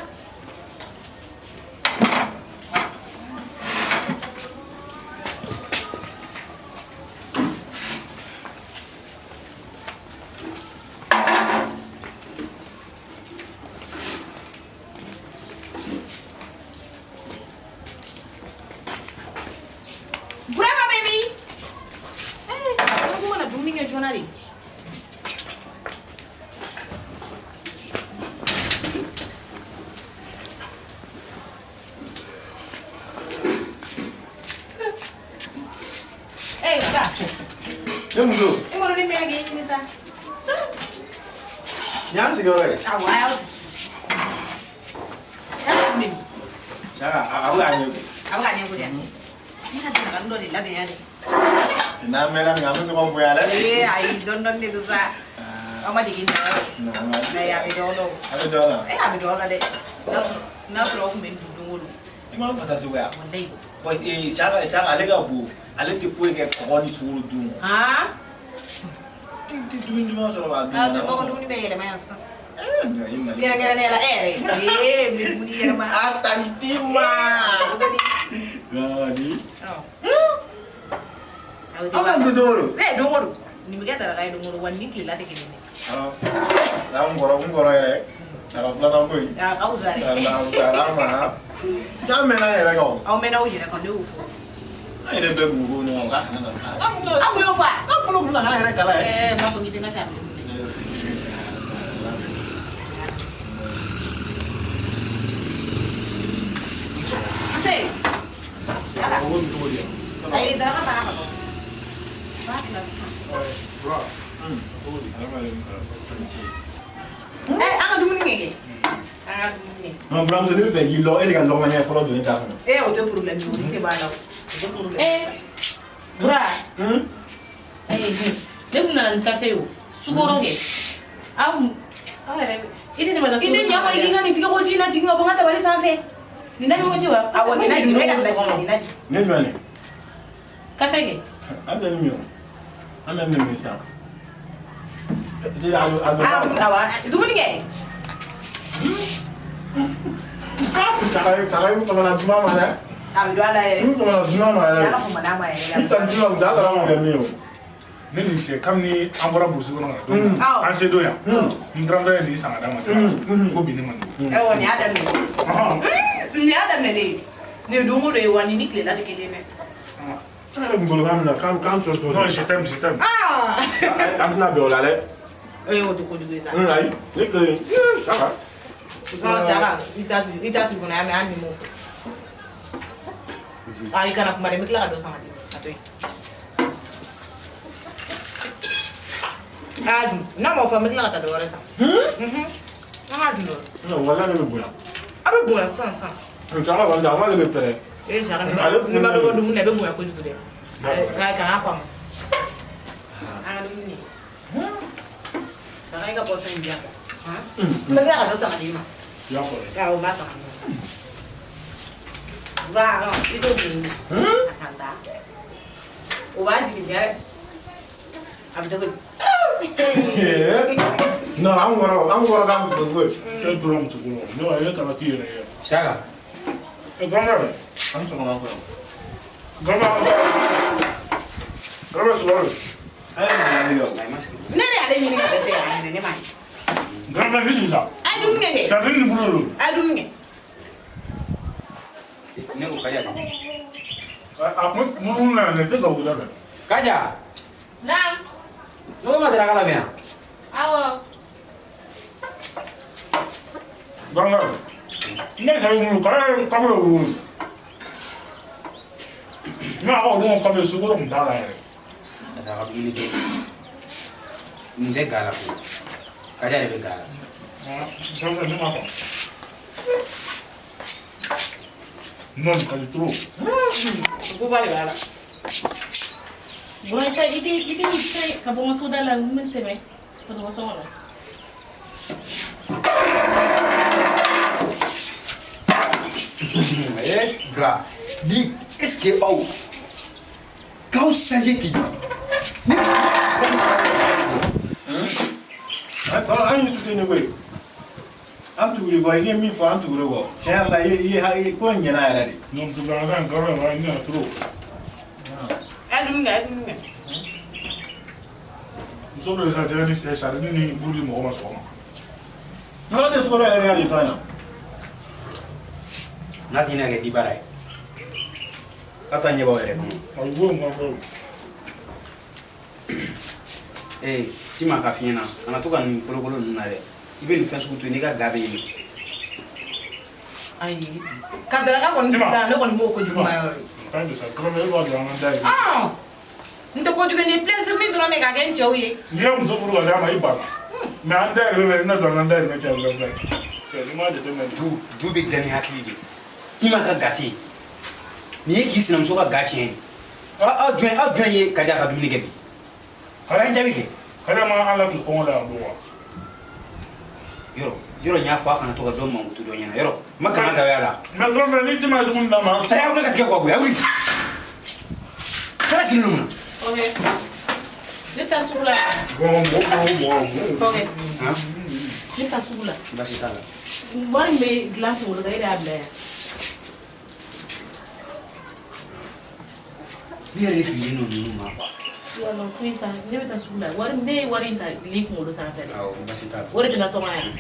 Burama bɛ min? Ee, ko mana dumuni kɛ joona de. Ee, Baba. Ne muso. E ma dɔn ne mɛnna k'e ɲini sa. Nin y'an sigiyɔrɔ ye. Awɔ, a y'aw sigi. Saka bɛ min? Saka, a bɛ k'a ɲɛ ko. A bɛ k'a ɲɛ ko de. Ne ka daraka dɔ de labɛn yan dɛ. N'an mɛnna nin kan, an bɛ sɔn ka bonya dɛ. Ee, ayi, dɔɔni dɔɔni de don sa. Aw ma dege nin na yɔrɔ. Ayi, a bɛ dɔn la o. A bɛ dɔn la. Ee, a bɛ dɔn la dɛ. N'a sɔrɔ aw tun bɛ nin dun don o don. I ma fasa cogoya. Walayi. Bon, ee, Saka, Saka, ale ka bon. Ale tɛ foyi kɛ kɔgɔ ni sukaro dun. Han? I tɛ dumuni duman sɔrɔ k'a dun. Aa, mɔgɔ dumuni bɛ yɛlɛma yan sisan. Ee, i nali. Kɛrɛnkɛrɛnnenya la e yɛrɛ. Ee, n bɛ dumuni yɛlɛma. A tanti ma. Cogo di? Di. Aw Aw ka nin don o don. Ee, don o don. Nin bɛ kɛ daraka ye don o don, wa nin tilela tɛ kelen ye. Awɔ. N kɔrɔ, n kɔrɔ yɛrɛ. A ka filanan ko in. A ka fisa dɛ. A fisayara an ma. K'an mɛnna an yɛrɛ kan o. Aw mɛnna aw yɛrɛ kan, ne y'o fɔ. An yɛrɛ bɛɛ kun ko ɲɔgɔn k'a kana na. Aw mun y'o fɔ a? An bolo kun nana an yɛrɛ kala ye. Ɛɛ, n b'a fɔ k'i tɛ n ka sariya minɛ. Nse. Yala. O bɛ cogo di yan? Ayi, daraka banna ka ban. B'a tila sisan. Bura. Ɛ, an ka dumuni kɛ kɛ. An ka dumuni kɛ. Non, buramuso, ne bɛ fɛ k'i lɔ e de ka lɔgɔma ɲɛ fɔlɔ don ne da kɔnɔ. Ee, o tɛ problème ye, o tɛ b'a la o. O tɛ problème ye. Eh, Bura. Eh, ne kun nana ni kafe ye o. Sukaro kɛ. Aw aw yɛrɛ i tɛ ne ma I tɛ ɲa ma, i k'i ka nin tigɛ ko ji lajigin ka bɔ n ka tabali sanfɛ. Nin lajigin. Ji wa? Awɔ, nin lajigin, ne ka nin lajigin, nin lajigin. Ne jumɛn de? Kafe kɛ. An tɛ nin min o. An bɛ nin min sisan. A don. Ah, awɔ, dumuni kɛ. Saga i famana duman ma dɛ. A bɛ don a la yɛrɛ. I famana duman ma yɛrɛ. Ala famana ma yɛrɛ. I ta duman da dara ma kɛ min ye o. Ne ni cɛ, kabini an bɔra burusi kɔnɔ ka na don min na, an se don yan, n grand frère ye nin san ka d'a ma sisan, fo bi ne ma nin. Awɔ, nin y'a daminɛ. Nin y'a daminɛ de ye. Nin ye don o don ye wa, nin ni tilela tɛ kelen ye dɛ. An yɛrɛ kun bolo k'an bɛna k'an tɔ to. Non, je t'aime, je t'aime. Ah! An tɛna bɛn o la dɛ. Ee, o tɛ kojugu ye sa. Ayi, ne kelen, saga. Non, Saka, i t'a tu kɔnɔ, y'a mɛn, hali ni m'o fɔ. Ah, i kana kuma dɛ, n bɛ tila ka dɔ san ka d'i ma, a to yen. A y'a dun, n'a m'o fɔ, n bɛ tila ka taa dɔ wɛrɛ san. An k'a dun dɔrɔn. Non, walahi ne bɛ bonya. A bɛ bonya sisan sisan. Saga kɔni a k'ale bɛ pɛrɛn. Ee, Saka, ni ma dɔ bɔ dumuni na, i bɛ bonya kojugu dɛ. Ayi, kana fɔ a ma. An ka dumuni kɛ. Saka, i ka bɔ fɛn in di yan. N bɛ tila ka dɔ san ka d'i ma. I y'a fɔ dɛ. Awɔ, n b'a san ka d'i ma. Ba, i t'o dun. A kan sa. O b'a jigin dɛ. A bɛ cogo di? Non, an kɔrɔ k'an kun koyi. E tora muso ko la, ne ba e taara k'i yɛrɛ ye. Saka. E grand frère. An sɔgɔma kɔrɔ. Grand frère. Grand frère sɔgɔma. A ye ɲininkali kɛ o. Ne de y'ale ɲini ka dɛsɛ k'a minɛ, ne m'a ye. Grand frère, qu'est-ce que c'est ça? A ye dumuni kɛ. Sardine ni bolo don. A ye dumuni kɛ. Ne ko Kaja. A kun munumunu na ne tɛ ka wuli fɛ. Kaja. Naam. Ne ko ma daraka labɛn yan. Awɔ. Grand frère, ne yɛrɛ wulu k'ale kafe wulu. Ne y'a fɔ olu ko kafe sukaro kun t'a la yɛrɛ. Ka taa ka dumuni kɛ. Nin tɛ ga la koyi. Kaja de bɛ ga la. Grand frère, ne m'a fɔ. Non, nin ka di trop. Ko ba de b'a la. Bura, i tɛ nin fɛn ka bɔ n ka soda la, n bɛ tɛmɛ ka don n ka so kɔnɔ. Eh, Bra, ni est-ce que aw k'aw changer ten ne? Kɔrɔ, an y'i soutenir koyi. An tugura kɔ, i ye min fɔ, an tugura kɔ. Tiɲɛ yɛrɛ la, i ye ko in ɲɛna yɛrɛ de. Non, muso filanan in, grand frère, ne nana trop. A ye dumuni kɛ, a ye dumuni kɛ. Muso dɔ de ka jɛgɛ ni sardine ni buru di mɔgɔ ma sɔgɔma. Nɔnɔ tɛ sukaro yɛrɛ ka di tɔn in na. N'a tɛ ɲini ka kɛ dibara ye. K'a taa ɲɛ b'aw yɛrɛ kɔnɔ. A bɛ bɔ yen, grand frère. Ee, Tima, ka f'i ɲɛna, kana to ka nin kolokolo ninnu na dɛ. I bɛ nin fɛn sugu to yen, n'i ka ga bɛ yen. Ayi. Ka daraka kɔni dilan, ne kɔni b'o kojugu ma yɔrɔ ye. K'a bɛ sa, grand frère, e b'a dɔn an ka da yɛlɛ. Ah! N tɛ kojugu ni plaisir min dɔrɔn de ka kɛ n cɛw ye. N'i ye muso furu ka d'a ma, i banna. Mais an da yɛrɛ bɛ, i na don an ka da yɛrɛ cɛ, grand frère. Cɛ, n'i m'a jateminɛ. Du bɛ dilan ni hakili de ye. I ma ka ga tɛ yen. Nin ye k'i sinamuso ka ga tiɲɛ. Aw jɔn ye Kaja ka dumuni kɛ bi? A ye jaabi kɛ. Kaja ma an ladon kɔngɔ la yan don wa? Yɔrɔ yɔrɔ, n y'a fɔ a kana to ka dɔ mankutu dɔ ɲɛna. Yɔrɔ ma kana gawaya la. Mais grand frère, ni Tima ye dumuni d'a ma. A y'a wuli ka tigɛ kɔ koyi, a wuli. Sara sigilen don mun na? Ok. Ne taa sugu la. Bon, mɔgɔ mɔgɔ mɔgɔ. Ok. Han? Ne taa sugu la. Baasi t'a la. Wari min bɛ dilan kunkolo kan, e de y'a bila yan. Ne yɛrɛ de fililen don ninnu ma quoi. Yala to yen sa, ne bɛ taa sugu la. Wari ne ye wari in ta li kunkolo sanfɛ dɛ. Awɔ, baasi t'a la. O de tɛna sɔn ka yan.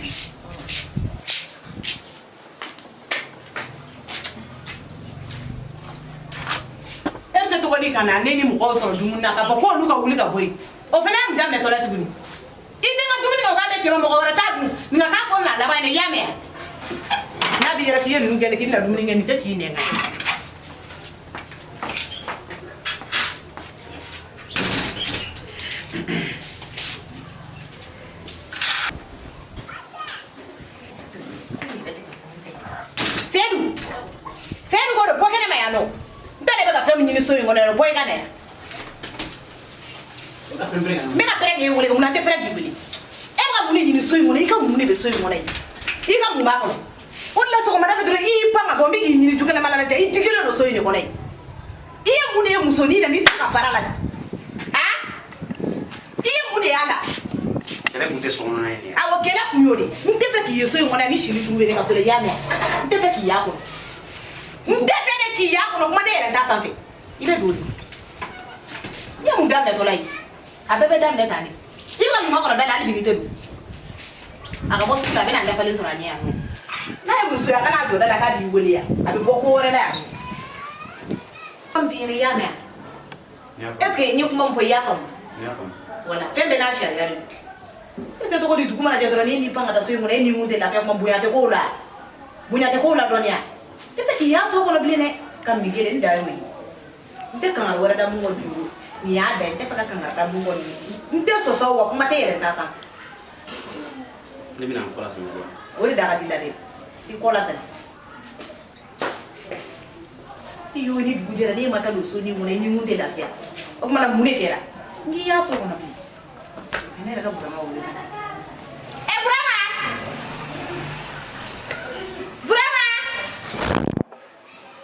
bɔli ka na ne ni mɔgɔw sɔrɔ dumuni na k'a fɔ k'olu ka wuli ka bɔ yen, o fana ye mun daminɛtɔ la tuguni? I tɛ n ka dumuni kɛ o k'a bɛ cɛ ma, mɔgɔ wɛrɛ t'a dun, nka k'a fɔ n'a laban ye dɛ, i y'a mɛn wa? N'a b'i yɛrɛ k'i ye ninnu kɛ ne k'i bɛna dumuni kɛ, nin tɛ t'i nɛn kan. Sedu, Sedu ko de bɔ kɛnɛ ma yan nɔ. N t'a dɔn e bɛ ka fɛn min ɲini so in kɔnɔ yan nɔ, bɔ i ka na yan. N bɛ ka pɛrɛn k'e wele, mun na n tɛ pɛrɛn k'i wele? E bɛ ka mun de ɲini so in kɔnɔ? I ka mun de bɛ so in kɔnɔ yen? I ka mun b'a kɔnɔ? O de la sɔgɔmada fɛ dɔrɔn i y'i pan ka bɔ, n bɛ k'i ɲini dukɛnɛma la dɛ, i digilen don so in de kɔnɔ yen. I ye mun de ye musonin na n'i tɛ se ka fara la de? Aa? I ye mun de y'a la? Kɛlɛ kun tɛ sokɔnɔna ye dɛ. Awɔ, kɛlɛ kun y'o de. N tɛ fɛ k'i ye so in kɔnɔ yan ni sini turu bɛ ne ka so la, i y'a mɛn? N tɛ fɛ k'i y'a kɔnɔ. N tɛ fɛ de k'i y'a kɔnɔ, kuma tɛ yɛrɛ ta sanfɛ. I bɛ don de. I ye mun daminɛtɔ la ye? A bɛɛ bɛ daminɛ tan de. I bɛ ka ɲuman kɔnɔ da la hali bi n'i tɛ don. A ka bɔ sugu la, a bɛna n dafalen sɔrɔ a ɲɛ yan nɔ. N'a ye muso ye, a kana a jɔ da la k'a b'i wele yan. A bɛ bɔ ko wɛrɛ la yan nɔ. Kuma min f'i ɲɛna, i y'a mɛn wa? Est ce que n ye kuma min fɔ, i y'a faamu? N y'a faamu. Voilà, fɛn bɛɛ n'a sariya de don. I bɛ se cogo di dugu mana jɛ dɔrɔn n'e m'i pan ka taa so in kɔnɔ, e ni kun tɛ lafiya kuma, bonya tɛ k'o la. Bonya tɛ k'o la dɔɔni ya. N tɛ fɛ k'i y'a so kɔnɔ bilen dɛ. Ka min kelen n dan y'o ye. N tɛ kangari wɛrɛ da mun kɔ bi o. Nin y'a dan ye, n tɛ fɛ ka kangari da mun kɔ nin ye. N tɛ sɔsɔ wa kuma tɛ yɛrɛ ta sanfɛ. Ne bɛna n kɔ lasɛmɛ dɔrɔn. O de da ka di la dɛ. T'i kɔ lasɛmɛ. I y'o ni dugu jɛra n'e ma taa don so ni kɔnɔ, i ni mun tɛ lafiya. O tuma na mun de kɛra? N k'i y'a so kɔnɔ bilen. Ne yɛrɛ ka Burama wele ka na. Ɛ Burama! Burama!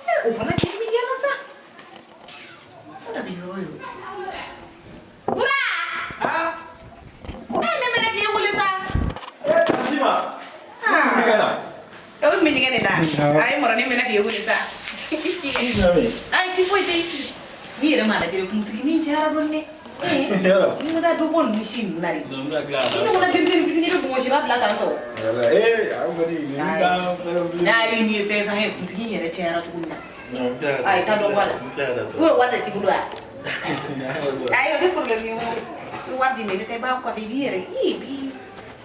Ɛ o fana k'i bɛ yala sa. O da bɛ yɔrɔ o yɔrɔ. Bura! Ɛ ne mɛnna k'i wele sa. Ɛ Fatima. Ɲɛgɛn na. E o tun bɛ ɲɛgɛn de la. Ayi mɔrɔ ne mɛnna k'i wele sa. Ayi ci foyi tɛ yen. N'i yɛrɛ m'a lajɛ kunsigi ni cayara dɔɔni dɛ. Yɔrɔ. Ni ma taa dɔ bɔ ninnu si ninnu na de. Non, n bɛna tila ka I taa. ɲɔgɔnna denmisɛnnin fitinin bɛ bonbonsiba bila tan tɔ. Ee, a kɔni nin ka fɛn bilen. N'a ye nin ye fɛn san ye kunsigi in yɛrɛ cayara cogo min na. Non, n bɛ tila ka taa. Ayi taa dɔ bɔ a la. N bɛ tila ka taa dɔ. Ou bien wari de t'i bolo wa? Ayi o tɛ problème ye o. I bɛ wari d'i ma i bɛ taa i b'a coiffer i b'i yɛrɛ i b'i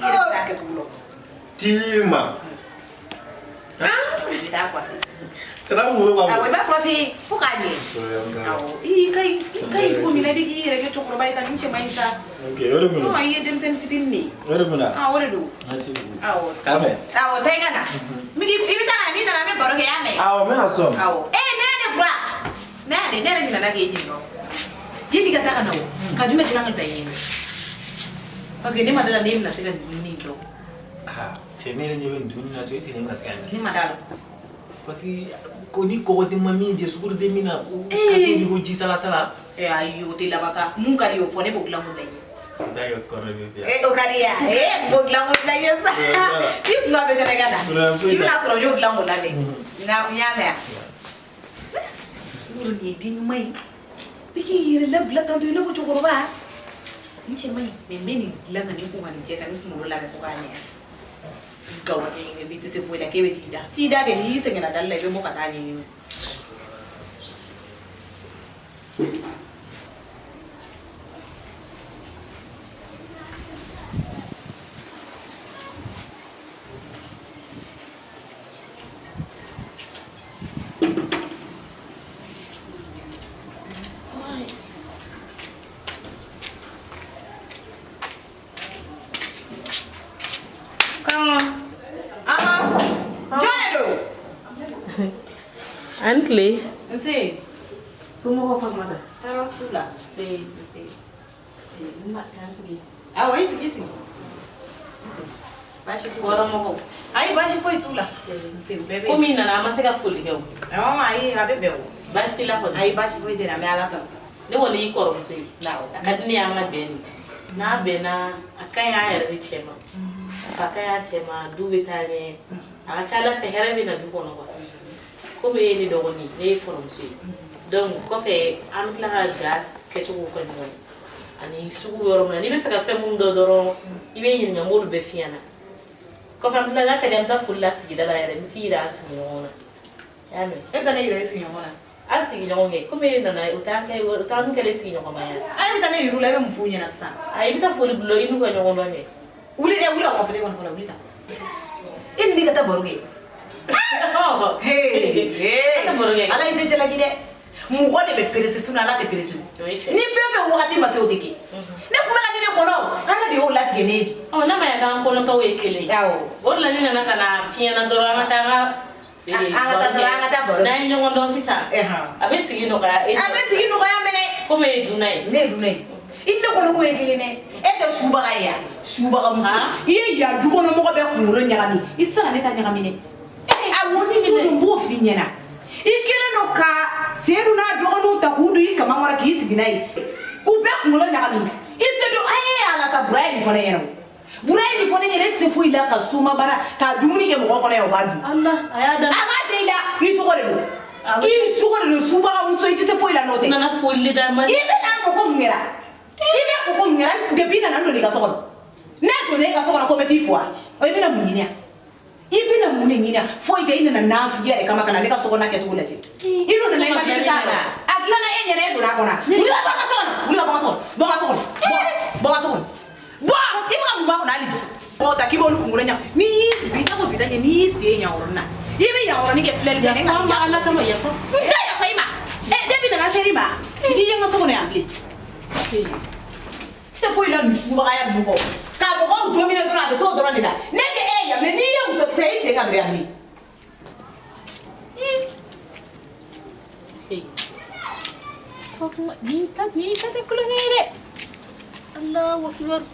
yɛrɛ bɛ taa kɛ cogo dɔn. Tima. I bɛ taa coiffer. Ka taa kunkolo b'a Awɔ i b'a coiffer fo k'a ɲɛ. Awɔ i ka ɲi i ka ɲi cogo min na i bɛ k'i yɛrɛ kɛ cɛkɔrɔba ye tan nin cɛ man ɲi sa. Ok, o de kun don. Non i ye denmisɛnnin fitinin de ye. O de kun don. Ah o de don. Merci beaucoup. Awɔ. K'a mɛn. Awɔ taa i ka na. I bɛ taa ka na n'i nana an bɛ baro kɛ i y'a mɛn. Awɔ, n bɛna sɔn. Awɔ. Ee ne yɛrɛ Bura. Ne yɛrɛ ne yɛrɛ ɲinɛna k'e ɲininka o. Yanni i ka taa ka na o, ka jumɛn dilan ka bila yen nɔ? Parce que ne ma da la ne bɛna se ka nin dumuni in kɛ o. Ah, cɛ ne yɛrɛ ɲɛ bɛ nin dumuni na cogo est-ce que ne bɛna se ka nin Ne ma da la. Parce que ko ni kɔgɔ tɛ ma min jɛ sukaro tɛ min na ko ka tobi ko ji salasala. Ee ayi o tɛ laban sa. Mun ka di ye o fɔ ne b'o dilan k'o bila i ɲɛ. N t'a kɛ kɔrɔ bɛ fiya. Ee o ka di ya? Ee n b'o dilan k'o bila i ɲɛ sa. I kun b'a bɛɛ kɛnɛ ka na. I bɛna sɔrɔ n y'o dilan k'o labɛn. Nka n y'a mɛn wa? Yɔrɔ nin ye den ɲuman ye. I k'i yɛrɛ labila tantɔ i n'a fɔ cɛkɔrɔba. Nin cɛ man ɲi mais n bɛ nin dilan ka nin ko ka nin jɛ ka nin kunkolo labɛn fo k'a ɲɛ. Gawo kɛ i tɛ se foyi la k'e bɛ t'i da. T'i da kɛ n'i sɛgɛnna dali la i bɛ bɔ ka taa ɲɛɲini. An tile. Nse. Somɔgɔw Fatumata? Tɔɔrɔ s'u la. Nse, nse. N na k'an sigi. Awɔ i sigi i sigi. I sigi. Baasi t'u la. Wɔrɔmɔgɔw. Ayi baasi foyi t'u la. Nse u bɛɛ bɛ yen. Komi i nana an ma se ka foli kɛ o. Awɔ ayi a bɛ bɛn o. Baasi t'i la kɔni? Ayi baasi foyi tɛ n na n bɛ Ala tanu. Ne kɔni y'i kɔrɔmuso ye. Awɔ. A ka di ne ye an ka bɛn de. N'a bɛnna a ka ɲi an yɛrɛ de cɛ ma. A ka ɲi an cɛ ma du bɛ taa ɲɛ. A ka ca Ala fɛ hɛrɛ bɛ na du kɔnɔ quoi. Komi e ye ne dɔgɔnin ne ye kɔrɔmuso ye. Donc kɔfɛ an bɛ tila ka ga kɛcogo fɔ ɲɔgɔn ye. Ani sugu bɛ yɔrɔ min na n'i bɛ fɛ ka fɛn minnu dɔn dɔrɔn i bɛ ɲininka n b'olu bɛɛ f'i ɲɛna. Kɔfɛ an bɛ tila n'a ka di an bɛ taa foli la sigida la yɛrɛ n t'i yira an sigiɲɔgɔnw na. I y'a mɛn? E bɛ taa ne yira i sigiɲɔgɔn na? An sigiɲɔgɔn kɛ komi e nana o t'an kɛ o t'an kɛlen sigiɲɔgɔnma ye. A bɛ taa ne yir'u la, e bɛ mun f'u ɲɛna sisan? Ayi, i bɛ taa foli bila i n'u ka ɲɔgɔn dɔn kɛ. Wuli dɛ, wuli ka bɔ fauteuil kɔnɔ fɔlɔ, wuli tan. E ni ne ka taa baro kɛ. Ala i tɛ jalaki dɛ. Mɔgɔ de bɛ perese sinon Ala tɛ perese. Ni fɛn fɛn wagati ma se o tɛ kɛ. Ne tun bɛ ka nin de kɔnɔ, Ala de y'o latigɛ ne ye bi. Ɔ n'a ma ɲɛ k'an kɔnɔtɔw ye kelen ye. Awɔ. O de la ne nana ka na f'i ɲɛna dɔrɔn an ka taa an ka. An ka taa dɔrɔn an ka taa baro. N'an ye ɲɔgɔn dɔn sisan. A bɛ sigi nɔgɔya. A bɛ sigi nɔgɔya mɛnɛ. Komi e ye dunan ye. Ne ye dunan ye. I ni ne kɔnɔ ko ye kelen dɛ. E tɛ subaga ye yan. Subaga muso. I ye yan du kɔnɔ mɔgɔ bɛɛ kunkolo ɲagami. I tɛ se ka ne ta ɲagami dɛ. A wuli tu dun b'o f'i ɲɛna. I kɛlen don ka Seyidu n'a dɔgɔninw ta k'u don i kaman kɔrɔ k'i sigi n'a ye. K'u bɛɛ kunkolo ɲagami. I se don a ye ala sa Bura ye nin fɔ ne ɲɛna o. Bura ye nin fɔ ne ɲɛna, e tɛ se foyi la ka soma bara ka dumuni kɛ mɔgɔ kɔnɔ yan o b'a dun. Ala a y'a da. A b'a den i la, i cogo de don. I cogo de don subaga muso, i tɛ se foyi la n'o tɛ. N nana foli d'a ma. I bɛ n'a fɔ ko mun kɛra? I bɛ fɔ ko mun kɛra? Depuis i nana n donna i ka so kɔnɔ. Ne donna e ka so kɔnɔ ko n bɛ t'i fo wa? I bɛna mun ɲini yan? I bɛna mun de ɲini yan? Foyi tɛ, i nana nafigiya de kama ka na ne ka so kɔnɔna kɛcogo lajɛ. I dun nana i ma nimisa a la. A dilanna e ɲɛna, e donna a kɔnɔ. Wuli ka bɔ n ka so kɔnɔ. Wuli ka bɔ n ka so kɔnɔ. Bɔ n ka so kɔnɔ. Bɔ, bɔ n ka so kɔnɔ. Bɔ! I bɛ ka mun b'a kɔnɔ hali bi? Bɔ ta k'i b'olu kunkolo ɲa. N'i y'i bi ta ko bi ta ɲɛ, n'i y'i sen yan yɔrɔnin na, i bɛ yan yɔrɔnin kɛ filɛli fɛ. Yafa n ma Ala kama, yafa. N tɛ yafa i ma. Ɛ depuis nana ser'i ma, n'i ye n ka so kɔnɔ yan bilen. Tɛ foyi la nin subagaya ninnu kɔ. Ka mɔgɔw dominer dɔrɔn a bɛ s'o dɔrɔn de la. Ne tɛ e ye yan bilen, n'i ye musokisɛ ye i sen ka don yan bilen. Fakuma nin ta nin ta tɛ kulonkɛ ye dɛ. Alahu akibaru.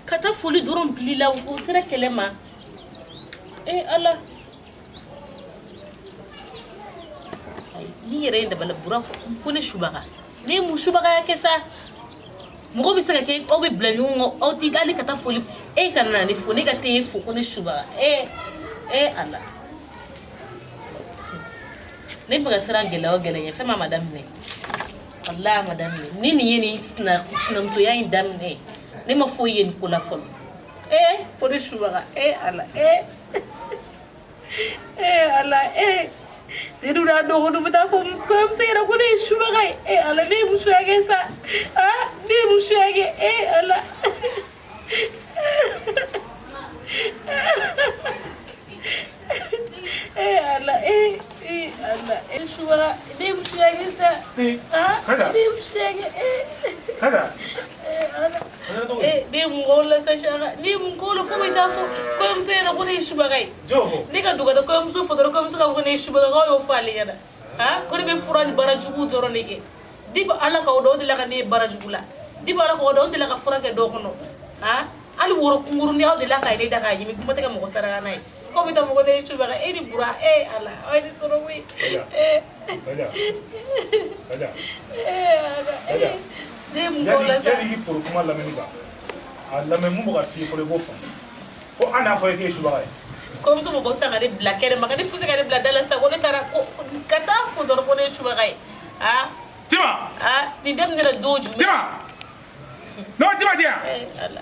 Ka taa foli dɔrɔn bil'i la o sera kɛlɛ ma. E Ala. Ni yɛrɛ ye dabali bura ko ne subaga. Ne ye mun subagaya kɛ sa? Mɔgɔ bɛ se ka kɛ aw bɛ bila ɲɔgɔn kɔ aw tɛ hali ka taa foli e ka na ne fo ne ka t'e fo ko ne subaga e e Ala. Ne bɛ ka siran gɛlɛya o gɛlɛya ɲɛ fɛn ma daminɛ walahi a ma daminɛ ni nin ye nin sinamusoya in daminɛ ne ma foyi ye nin ko la fɔlɔ ee ko ne subaga e Ala ee ee Ala ee Seyidu n'a dɔgɔninw bɛ taa fɔ kɔɲɔmuso ɲɛna ko ne ye subaga ye e Ala ne ye musoya kɛ sa aa ne ye musoya kɛ e Ala. Eh Ala eh eh Ala eh subaga ne ye musoya kɛ sa aa ne ye musoya kɛ eh eh Ala eh ne ye mun k'o la sa Saka ne ye mun k'o la fo bɛ taa fɔ kɔɲɔmuso ɲɛna ko ne ye subaga ye ne ka don ka taa kɔɲɔmuso fo dɔrɔn kɔɲɔmuso k'a fɔ ko ne ye subaga k'aw y'o fɔ ale ɲɛna aa ko ne bɛ fura ni baara jugu dɔrɔn de kɛ depuis Ala k'aw da o delila ka ne ye baara jugu la depuis Ala k'aw da o delila ka fura kɛ dɔ kɔnɔ aa hali woro kunkurunin aw delila k'a ye ne da k'a ɲimi kuma tɛ ka mɔgɔ saraka n'a ye k'aw bɛ taa fɔ ko ne ye subaga e ni Bura e Ala aw ye ne sɔrɔ koyi ee Ala ee ne ye mun k'aw la sa. Yanni i k'i poro kuma lamɛnni kan a lamɛn mun bɛ ka f'i ye fɔlɔ i b'o faamu ko an n'a fɔ e k'e ye subaga ye. Kɔɲɔmuso mɔgɔw sisan ka ne bila kɛnɛ ma ka ne pousser ka ne bila da la sisan ko ne taara ko ka taa fo dɔrɔn ko ne ye subaga ye aa. Tima. Aa nin daminɛra don jumɛn. Tima. Non Tima tɛ yan. Ee Ala.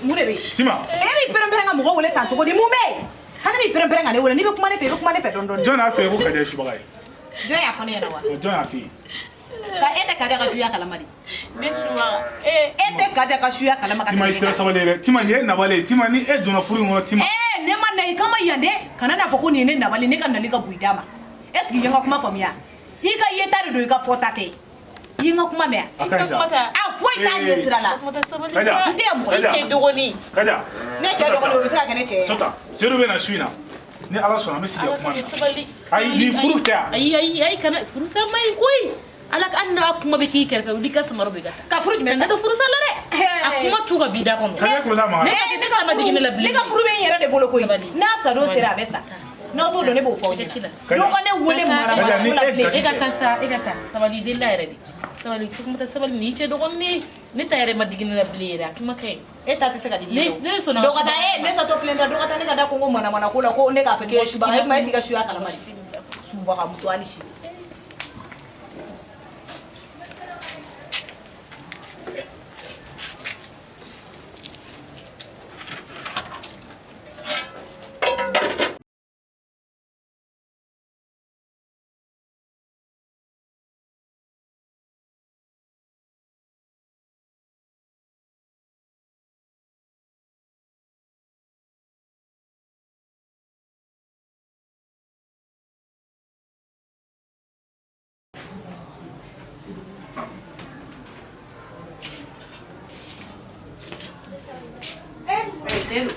Mun de bɛ yen? Tima. E b'i pɛrɛn-pɛrɛn ka mɔgɔ wele tan cogo di? Mun bɛ yen? Hali b'i pɛrɛn-pɛrɛn ka ne wele, n'i bɛ kuma ne fɛ, i bɛ kuma ne fɛ dɔɔni dɔɔni. Jɔn y'a f'i ye ko Kaja ye subaga ye? Jɔn y'a fɔ ne ɲɛna wa? Jɔn y'a f'i ye? Ka e tɛ Kaja ka suya kalama de. Ne subaga. E tɛ Kaja ka suya kalama ka Tima i sera sabali ye dɛ. Tima nin ye nabali ye. Tima ni e donna furu in kɔnɔ Tima. Ee ne ma na i kama yan dɛ. Kana n'a fɔ ko nin ye ne nabali, ne ka nali ka bon i da ma. Est ce que i ye n ka kuma faamuya? I ka yeta de don, i ka fɔta tɛ. I ye n ka kuma mɛn A ka ɲi sa. A foyi t'a ɲɛ sira la. Kaja. N tɛ mɔgɔ ye. I cɛ dɔgɔnin. Kaja. Ne cɛ dɔgɔnin, o bɛ se ka kɛ ne cɛ ye. To tan. Seyidu bɛ na su in na. Ni Ala sɔnna an bɛ sigi ka kuma nin sabali. Ayi nin furu tɛ yan. Ayi ayi ayi kana furusa ma ɲi koyi. Ala ka hali n'a kuma bɛ k'i kɛrɛfɛ wuli ka samara bɔ i ka taa. Ka furu jumɛn ta? Kana don furusa la dɛ. A kuma t'u ka bi da kɔnɔ. Kaja kulo t'a maga. Ne ka ma digi ne la bilen. Ne ka furu bɛ n yɛrɛ de bolo koyi. N'a sa don sera a bɛ sa. N'aw t'o dɔn ne b'o fɔ aw ɲɛna. Dɔ ka ne wele mara Kaja, ni ko la e bilen. gasi E ka taa sa, e ka taa. Sabali i delila yɛrɛ de. Sabali Fatumata sabali nin y'i cɛ dɔgɔnin ye. Ne ta yɛrɛ ma digi ne la bilen yɛrɛ a kuma ka ɲi. E ta tɛ se ka digi Ne ne sɔnna. Dɔ ka taa e ne tatɔ filɛ nin ye dɔ ka taa ne ka da konko manamana ko la ko ne k'a fɔ k'e ye subaga ye kuma e t'i ka suya kalama de. Subaga muso hali sini. Seydou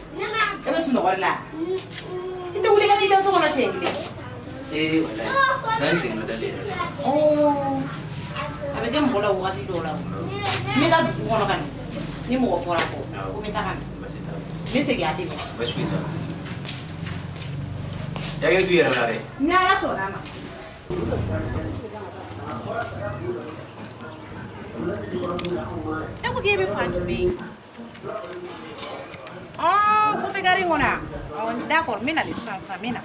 e bɛ sunɔgɔ de la i tɛ wuli ka t'i da so kɔnɔ siɲɛ kelen. Ee walayi n'an ye sɛgɛnna dalen yɛrɛ. A bɛ kɛ mɔgɔ la wagati dɔw la n bɛ taa dugu kɔnɔ ka na ni mɔgɔ fɔra kɔ ko n bɛ taa ka na Baasi t'a la. n bɛ segin a tɛ mɛn. Baasi foyi t'a la. I hakili to i yɛrɛ la dɛ. Ni Ala sɔnna a ma. E ko k'e bɛ fan jumɛn? Kɔfɛ gari in kɔnɔ yan? D'accord, n bɛ na de sisan sisan, n bɛ na.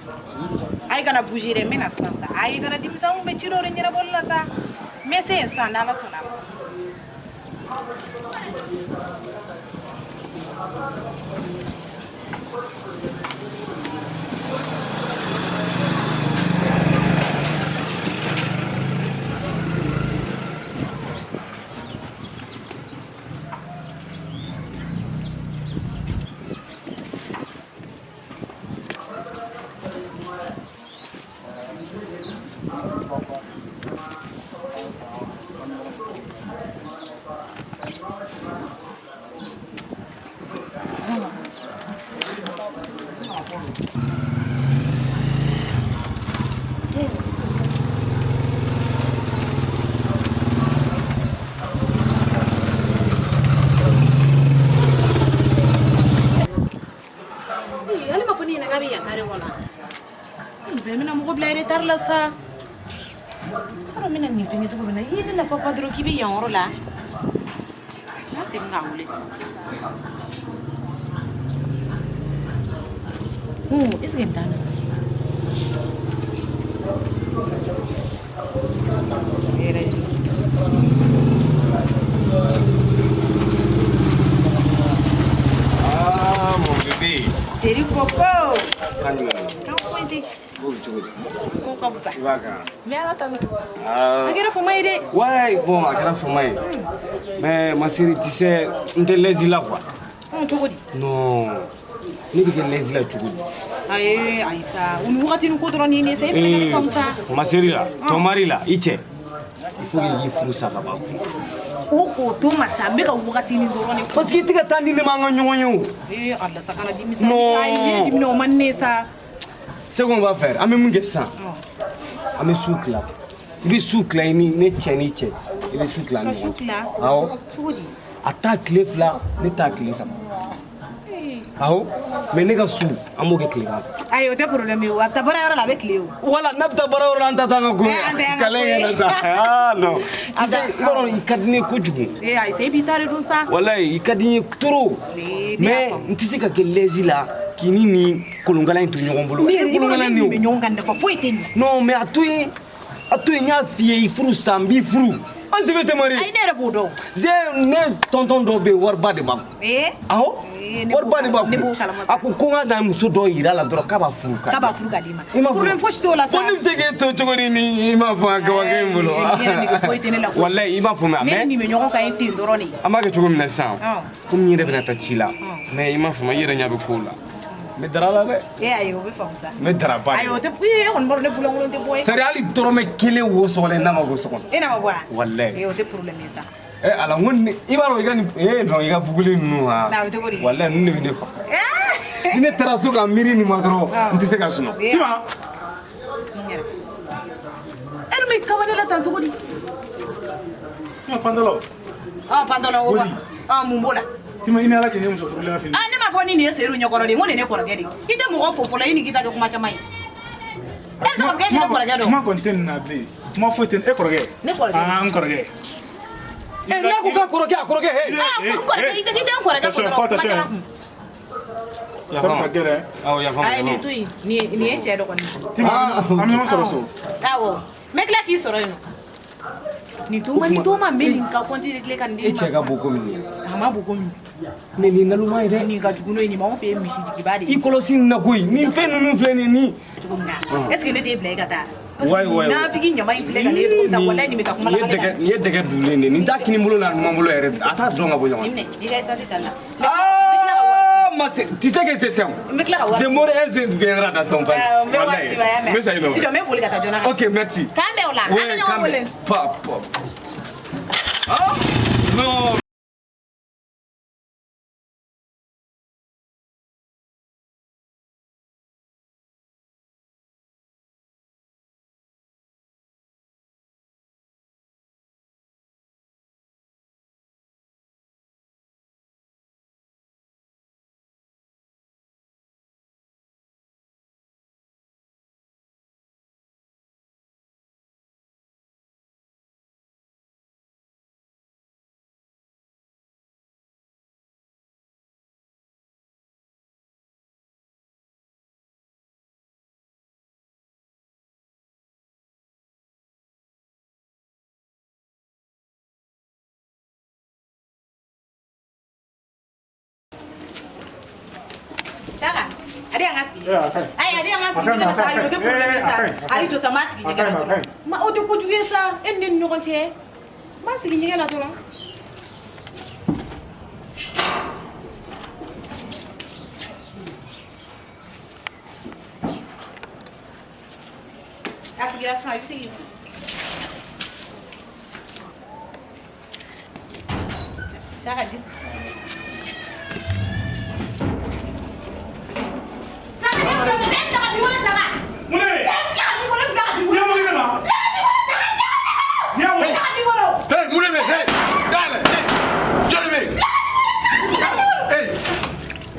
Ayi kana bouger dɛ, n bɛ na sisan sisan. Ayi kana dimi sa, n kun bɛ ci dɔ de ɲɛnabɔli la sa. N bɛ se yen sisan n'Ala sɔnna a ma. Ee, ale ma fɔ ne ɲɛna k'a bɛ yan kare kɔnɔ. Nin fɛnɛ bɛna mɔgɔ bila retard la sa. T'a dɔn n bɛna nin fɛngɛ cogo min na. I ye ne la papa dɔrɔn k'i bɛ yan yɔrɔ la. N ka segin k'a wele tugun. Est ce que nin t'a la? Yɛrɛ. Ah, mon bébé. Chéri Coco. Kan jumɛn? Kan foyi tɛ. Ko bɛ cogo di? Ko ka fisa. I b'a kan? N bɛ Ala tanu. Ah. A kɛra fama ye dɛ. Ouais, bon, a kɛra fama ye. Mais ma chérie, tu sais, n tɛ l'aise la quoi. Cogo di? Non. Ne bɛ kɛ l'aise la cogo di? Ayi ayi sa, o ni wagati ni ko dɔrɔn ni ne sa, e fana ka ne faamu sa. Ma chérie la, ton mari la, i cɛ. Il faut que i k'i furu sa ka ban. O k'o to ma sa, n bɛ ka wagati ni dɔrɔn de. Parce que i tɛ ka taa di ne ma an ka ɲɔgɔn ye o. Ee Ala sa kana dimi sa. Non. Ayi ne dimina o man di ne ye sa. Ce qu'on va faire, an bɛ mun kɛ sisan? An bɛ su tila. I bɛ su tila i ni ne cɛ ni cɛ. I bɛ su tila an Ka ni su ɲɔgɔn cɛ. tila. Awɔ. Cogo di? A t'a tile 2, ne t'a tile 3. Awɔ. Mais ne ka su, an b'o kɛ tilegan fɛ. Ayi o tɛ problème ye o, a bɛ taa baara yɔrɔ la a bɛ tile o. Voilà, n'a bɛ taa baara yɔrɔ la an ta t'an ka ko ye. Eh, an tɛ an ka Kɛlɛ ko ye. in yɛrɛ sa. Ah non. A Tu sais, i b'a dɔn i ka di ne ye kojugu. Ee ayi sa, e b'i ta de dun sa. Walayi, i ka di n ye trop. Ee, ne y'a Mais faamu. n tɛ se ka kɛ l'aise la k'i ni nin kolonkala in to ɲɔgɔn bolo. Ne yɛrɛ i b'a dɔn Kolonkala ne nin ni nin bɛ o. ɲɔgɔn kan nafa foyi tɛ nin. Non, mais a to yen. A to yen, n y'a f'i ye, i furu sa, n b'i furu. An si bɛ tɛ mari. Ayi ne yɛrɛ b'o dɔn. Ze ne tonton dɔ bɛ yen, wariba de b'a kun. Ee. Awɔ. Ee, ne Wariba de b'a ne b'o kun. kalama sa. A ko ko n ka na muso dɔ yira la dɔrɔn k'a b'a furu K'a b'a furu k'a d'i ma. I m'a fɔ. Problème fosi t'o la sa. Ko ne bɛ se k'e to cogo di ni i m'a fɔ a kabako in bolo. Ee, ne yɛrɛ nege foyi tɛ ne la koyi. Walayi, i b'a faamuya Ne mais ni nin bɛ ɲɔgɔn kan ye ten dɔrɔn de. an b'a kɛ cogo min na sisan. Ɔn. Komi n yɛrɛ bɛna taa ci la. Mais i m'a faamuya, i yɛrɛ ɲɛ bɛ kow la. N bɛ dara la dɛ. Ee ayi o bɛ faamu sa. N bɛ dara ba de. Ayi o tɛ ee e kɔni b'a dɔn ne bulankolon tɛ bɔ ye. C'est à dire hali dɔrɔmɛ kelen wo sɔgɔlen n'a ma bɔ so kɔnɔ. E n'a ma bɔ wa? Walayi. Ee o tɛ problème ye sa. Eh ala n ko ni i b'a dɔn i ka nin eh non i ka buguli ninnu ha. Na, a bɛ cogo di? Walayi ninnu de bɛ ne faga. Ni ne taara so ka miiri nin ma dɔrɔn n tɛ se ka sunɔgɔ. Ee. Tima. Mun kɛra? E dun bɛ kaba ne la tan cogo di? Tima pantalon. Ɔ pantalon o wa? Boli. Ɔ mun b'o la? Tima i ni Ala cɛ nin ye muso furulen ka fini. Ah ne ma bɔ ni nin ye Seyidu ɲɛkɔrɔ de, n ko nin ye ne kɔrɔkɛ de ye. I tɛ mɔgɔ fo fɔlɔ i ni k'i ta kɛ kuma caman ye. E bɛ se k'a fɔ k'e tɛ ne kɔrɔkɛ dɔn. Kuma kɔni tɛ nin na bilen. Kuma foyi tɛ nin e kɔrɔkɛ. Ne kɔrɔkɛ. Ah n kɔrɔkɛ. Eh n'a ko k'a kɔrɔkɛ a kɔrɔkɛ he. Ah n kɔrɔkɛ i tɛ n kɔrɔkɛ fo dɔrɔn kuma caman kun. Fɛn ka gɛlɛn. Awɔ yafa ma. Ayi nin to yen, nin ye cɛ dɔgɔnin ye. Tima an bɛ ɲɔgɔn sɔrɔ so. Awɔ n bɛ tila k'i sɔrɔ yen nɔ. Nin to ma nin to ma n bɛ nin ka compte régler ka nin di E cɛ ka bon komi nin. A ma bon komi Mais nin naloma ye dɛ. nin ka jugu n'o ye nin m'anw fɛ yen misijigiba de I ye kɔlɔsi nin na koyi nin fɛn ninnu filɛ nin ye nin. cogo min na est ce que ne t'e bila e ka taa parce Ouais, que ouais, nin nafigi ɲama in filɛ ka ne ye cogo min na walayi nin bɛ taa kuma Nin la ye dɛgɛ nin ye dɛgɛ dulen de ye nin t'a kini bolo n'a numan bolo yɛrɛ a t'a dɔn ka bɔ ɲɔgɔn nin na. minɛ i ka essence ta nin na. Ah, ma c'est- tu sais que c'est un. N bɛ tila ka wari C'est mort un jour viendra dans ton panier. N bɛ wari ci ma y'a mɛn. N bɛ sa i nɔfɛ. I jɔ n bɛ boli ka taa joona. Ok, merci. K'an bɛn o la. An Ouais, bɛ ɲɔgɔn k'an bɛn. wele. Pa, pa. Ah, non. A di yan n ka sigi. Ayi, a di yan n ka sigi ɲɛgɛn na sa. Ayi, o tɛ problème ye sa. Ayi, jɔ sa, n b'a sigi ɲɛgɛn na dɔrɔn. Ma, o tɛ kojugu ye sa, e ni ne ni ɲɔgɔn cɛ. N b'a sigi ɲɛgɛn na dɔrɔn. A sigira sisan, i bɛ se k'i ko. Saka di. Saka, ne bila, ne bila ka b'i wele Saka. Mun de? Ne bila ka b'i wele, ne bila ka b'i wele. I y'a mun kɛ ne ma? Ne bila ka b'i wele Saka, ne I y'a mun? bila ka b'i wele. Hey, mun de bɛ yen? Hey, dayɛlɛ. Hey, jɔn de bɛ yen? Hey,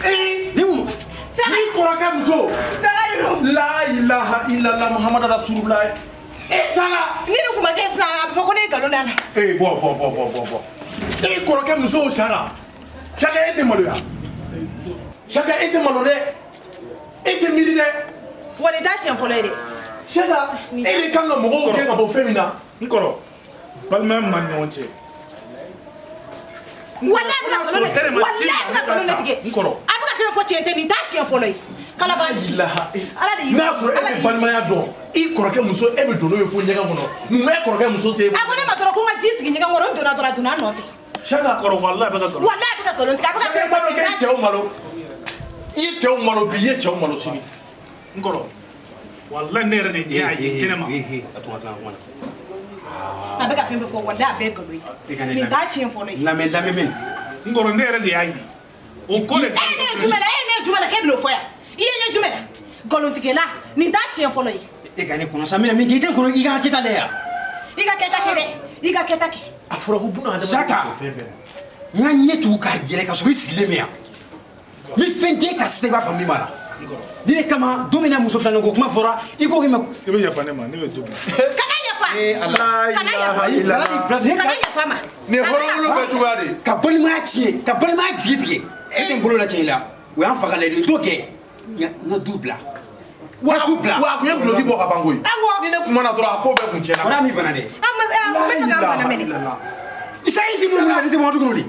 hey, ni mun? Ni kɔrɔkɛ muso. Saka de don. La ilaha illallah Muhammadu rasulullah. Eh, Saka. Ni nin kun ma kɛ sisan, a bɛ fɔ ko ne ye nkalon da la. Eh, bɔ bɔ bɔ bɔ bɔ bɔ. E kɔrɔkɛ muso Saka. Saka, e tɛ maloya. Saka, e tɛ malo dɛ. E tɛ miiri dɛ. Wa nin t'a siɲɛ fɔlɔ ye dɛ. Saka, e de kan ka mɔgɔw gɛn ka bɔ fɛn min na. N kɔrɔ, balimaya min b'an ni ɲɔgɔn cɛ. Walahi a bɛ ka nkalon de walahi a bɛ ka nkalon de tigɛ. N kɔrɔ. A bɛ ka fɛn fɔ tiɲɛ tɛ, nin t'a siɲɛ fɔlɔ ye. Kalabanci. Ilaha. Ala de y'i N'a sɔrɔ e Ala de bɛ y'i balimaya dɔn, i kɔrɔkɛ muso e bɛ don n'o ye fo ɲɛgɛn kɔnɔ. Mun bɛ kɔrɔkɛ muso se? A ko ne ma dɔrɔn ko n ka ji sigi ɲɛgɛn kɔnɔ, n donna dɔrɔn a donna n nɔfɛ. Saka. Kɔrɔ, walahi a bɛ ka nkalon. Walahi a bɛ ka nkalon tigɛ, a bɛ ka Saka, fɛn e b'a fɔ dɔn tiɲɛ k'e t'a cɛw malo. I ye cɛw malo bi, i ye cɛw malo sini. N kɔrɔ, walahi ne yɛrɛ de ɲɛ y'a ye kɛnɛ ma. A to ka tila kuma na. A bɛ ka fɛn fɛn fɔ, walahi a bɛɛ ye nkalon E ye. ka ne Nin lamɛn. t'a siɲɛ fɔlɔ ye. Lamɛn, lamɛn mɛn. N kɔrɔ, ne yɛrɛ de y'a ye. O ko de. E ye ne ye jumɛn la? E ye ne ye jumɛn la k'e bɛn'o fɔ yan? I ye n ye jumɛn la? Nkalontigɛla, nin t'a siɲɛ fɔlɔ ye. E ka ne kɔnɔ sa, n bɛna min kɛ, i tɛ n kɔnɔ, i ka kɛta lajɛ yan. I ka kɛta kɛ dɛ, i ka kɛta kɛ. A fɔra ko buna adamaden Saka. bɛ fɛn bɛɛ la. N ka ɲɛ tugu k'a yɛlɛ ka sɔrɔ i sigilen bɛ yan. N bɛ fɛn den ka sisan i b'a faamu min b'a la. Ni ne kama don min na muso filanan ko kuma fɔra, i ko k'i ma. I bɛ yafa ne ma, ne bɛ du bila. Kana yafa. Ee Ala. Kana yafa. Kana yafa ma. Nin ye hɔrɔnwolo bɛɛ cogoya de ye. Ka balimaya tiɲɛ, ka balimaya jigi tigɛ. E tɛ n bolo la tiɲɛ la. O y'an fa ka layidu ye, n t'o kɛ. N ka du bila. N ka du bila. Wa a kun ye guloki bɔ ka ban koyi. Awɔ. Ni ne kun ma na dɔrɔn a ko bɛɛ kun tiɲɛna. Wara min bana dɛ. An ma a kun bɛ fɛ k'an bana mɛnɛ. Isa i sigi mun na, ne tɛ bɔ du kɔnɔ de.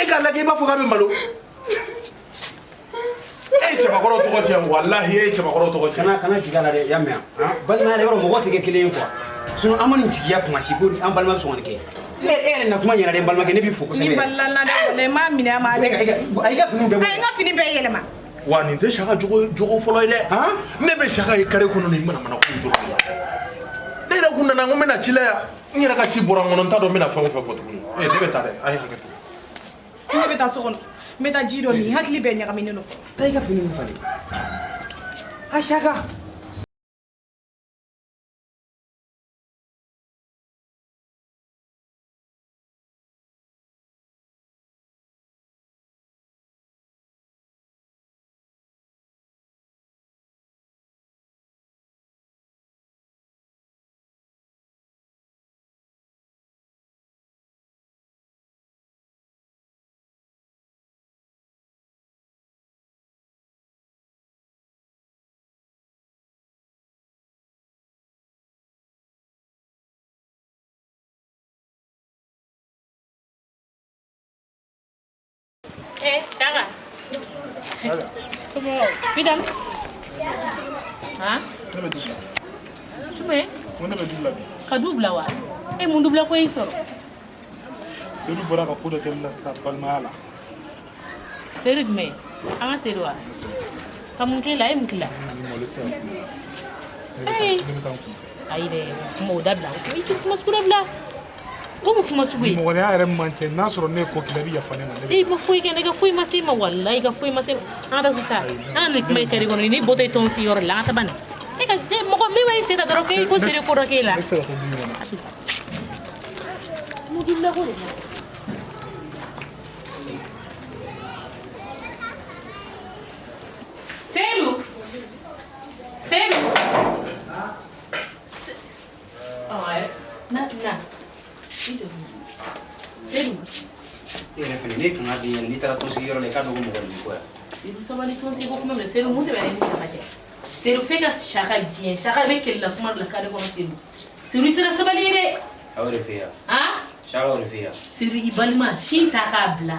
E k'a lajɛ i b'a fɔ k'a bɛ malo. E ye cɛbakɔrɔw tɔgɔ tiɲɛ, walahi e ye cɛbakɔrɔw tɔgɔ tiɲɛ. Kana jigin a la dɛ, i y'a mɛn wa? Balimaya la, i b'a dɔn mɔgɔw tɛ kɛ kelen ye quoi. Sinon an ma nin jigiya kuma si ko an balima bɛ sɔn ka nin kɛ. E yɛrɛ na kuma ɲɛna dɛ, n balimakɛ, ne b'i fo Ni kosɛbɛ. balila n na dɛ, walahi n m'a minɛ a ma. E ka e ka a y'i ka finiw bɛɛ bɔ. A ye n ka fini bɛɛ yɛlɛma. Wa nin tɛ Saka jogo jogo fɔlɔ ye dɛ. Ne bɛ Saka ye kare kɔnɔ nin manamana ko dɔrɔn de la. Ne yɛrɛ kun nana n ko n bɛna ci la yan. N yɛrɛ ka ci bɔra n kɔnɔ, n t'a dɔn n bɛna fɛn o fɛn fɔ tuguni. Ee ne bɛ taa dɛ, a ye hakɛ to. Ne bɛ taa so kɔnɔ. N bɛ taa ji dɔ min, n hakili bɛɛ ɲagaminen don fɔlɔ. Taa i ka fini ninnu falen. A Saka. Eh, Saka. Bidam. Han? Ne bɛ du bila. Jumɛn? Ko ne bɛ du bila bi. Ka du bila wa? E mun du bila ko y'i sɔrɔ? Sedu bɔra ka ko dɔ kɛ ne la sisan balimaya la. Sedu jumɛn? An ka Sedu wa? Ka mun k'e la? E ye mun k'i la? Ni malo tɛ se ka kuma. Ayi. Ne bɛ taa n kun fɛ. Ayi dɛ, kuma o dabila. I tɛ kuma sugu dabila. O mun kuma sugu ye? Mɔgɔninya yɛrɛ man cɛ, n'a sɔrɔ ne ye ko k'i la, i bɛ yafa ne ma. Ne bɛ I ma foyi kɛ ne ka foyi ma se i ma, walahi i ka foyi ma se i ma. An ka taa so sa. An ka nin kuma ye kare kɔnɔ, ni bɔtɔ ye tɔn sigiyɔrɔ la, an ka taa bani. E ka den mɔgɔ min ma i sen ta dɔrɔn k'e ko Sedu ko dɔ k'e la. Ne tɛ se ka to du in kɔnɔ. Mun du bila ko de la? Sedu. Sedu. Na na. I jɔ. Sedu. E yɛrɛ fɛnɛ, ne kan ka di yan, n'i taara tɔnsigiyɔrɔ la, i k'a dɔn ko mɔgɔ de b'i kɔ yan. Sedu sabali, tɔnsigi ko kuma minɛ. Sedu, mun tɛmɛna i ni Saka cɛ? Sedu f'e ka Saka gɛn. Saka bɛ kɛlɛ la kuma dɔ la kare kɔnɔ Sedu. Sedu i sera sabali ye dɛ. A y'o de f'e ye yan. Han? Saka y'o de f'e ye yan. Sedu i balima sin ta k'a bila.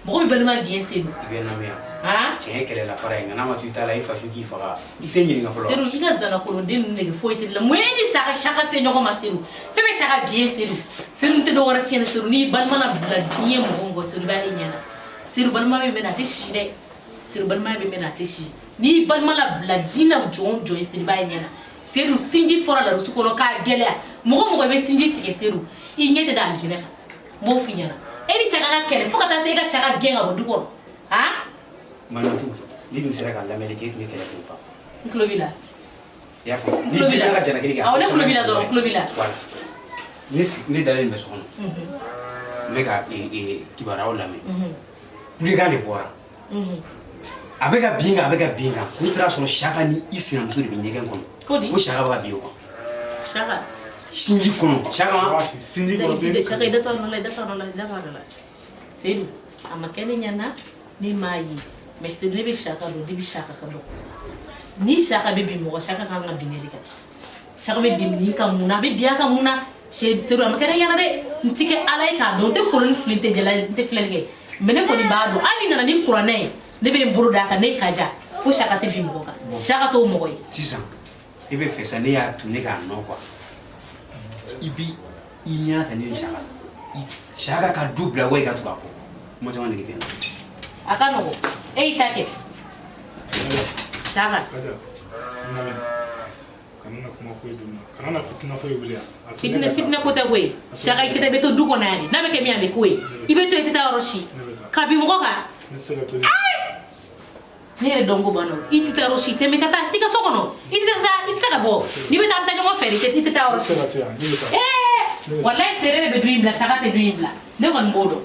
Mɔgɔ bɛ balima gɛn Sedu. I bɛ lamɛn yan. Han? Tiɲɛ ye kɛlɛla fara ye, nka n'a ma to i ta la, i faso k'i faga, i tɛ ɲininka fɔlɔ. Sedu, i ka zanakolonden ninnu nege foyi tɛ ne la. Mun ye e ni Saka Saka se ɲɔgɔn ma Sedu? Fɛn bɛ Saka gɛn Sedu. Sedu, n tɛ dɔ wɛrɛ f'i ɲɛna Sedu, n'i balima labila diɲɛ mɔgɔ o mɔgɔ Sedu, i b'a ye ɲɛ na. Sedu, balima bɛ mɛn a tɛ si dɛ. Sedu, balimaya bɛ mɛn a tɛ si. N'i balima labila diɲɛ na jɔn o jɔn ye Sedu, i b'a ye ɲɛ na. Sedu, sinji fɔra larusu kɔnɔ k'a gɛlɛya. Mɔgɔ o mɔgɔ bɛ sinji tigɛ Sedu, i ɲɛ tɛ da alijinɛ kan. N b'o f'i ɲɛna. E ni Saka ka kɛlɛ fo ka taa se e ka Saka gɛn ka bɔ du kɔnɔ. Han? Malimatu, n'i tun sera ka lamɛnni kɛ, i tun bɛ kɛlɛ kun ban. N tulo b'i la. I y'a faamu? N tulo b'i la. N'i ka jalaki kɛ. Awɔ, ne tulo b'i la dɔrɔn, n tulo b'i la. Voilà. Ne dalen bɛ so kɔnɔ. N bɛ ka kibaruyaw lamɛn. Kulekan de bɔra. A bɛ ka bin kan, a bɛ ka bin kan. K'u taara sɔrɔ Saka ni i sinamuso de bɛ ɲɛgɛn kɔnɔ. Ko di? Ko Saka bɛ ka bin o kan. Saka. Sinji kɔnɔ. Saka. Sinji kɔnɔ. Saka, i da to a nɔ la, i da to a nɔ la, i da to a nɔ la. Sedu, a ma kɛ ne ɲɛna, ne m'a ye. Mais Sedu, ne bɛ Saka dɔn, ne bɛ Saka ka dɔn. Ni Saka bɛ bin mɔgɔ, Saka kan ka bin ne de kan. Saka bɛ bin nin kan mun na, a bɛ bin a kan mun na? Sedu, a ma kɛ ne ɲɛna dɛ. N ti kɛ Ala ye k'a dɔn, n tɛ kolon ni fili, n tɛ jala, n tɛ filɛli kɛ. Mais ne kɔni b'a dɔn, hali ni nana ni kuranɛ ye, ne bɛ n bolo d'a kan, ne ka ja ko Saka tɛ bin mɔgɔ kan. Saka t'o mɔgɔ ye. Sisan, i bɛ fɛ sa ne y'a to ne k'a nɔ quoi. I bi i ɲɛna ta ne ni Saka. Saka ka du bila wa i ka tugu a kɔ. Kuma caman nege tɛ n na. A ka nɔgɔn. E y'i ta kɛ. Saka. Kaja, n lamɛn. Kana na kuma foyi don na. Kana na fitina foyi wuli yan. Fitinɛ fitinɛ ko tɛ koyi. Saka, i tɛ bɛ to du kɔnɔ yan de. N'a bɛ kɛ min ye, a bɛ k'o ye. I bɛ to yen, i tɛ taa yɔrɔ si. Ka bin mɔgɔ kan. Ne tɛ se ka to nin. Ne yɛrɛ dɔnko banna o. I tɛ taa yɔrɔ si. Tɛmɛ ka taa. T'i ka so kɔnɔ. I tɛ sa, i tɛ se ka bɔ. N'i bɛ taa, an bɛ taa ɲɔgɔn fɛ de. I tɛ taa yɔrɔ si. Ne tɛ se ka to yan. Ne bɛ taa. Ee! Walayi Seere de bɛ du in bila, Saka tɛ du in bila. Ne kɔni b'o dɔn.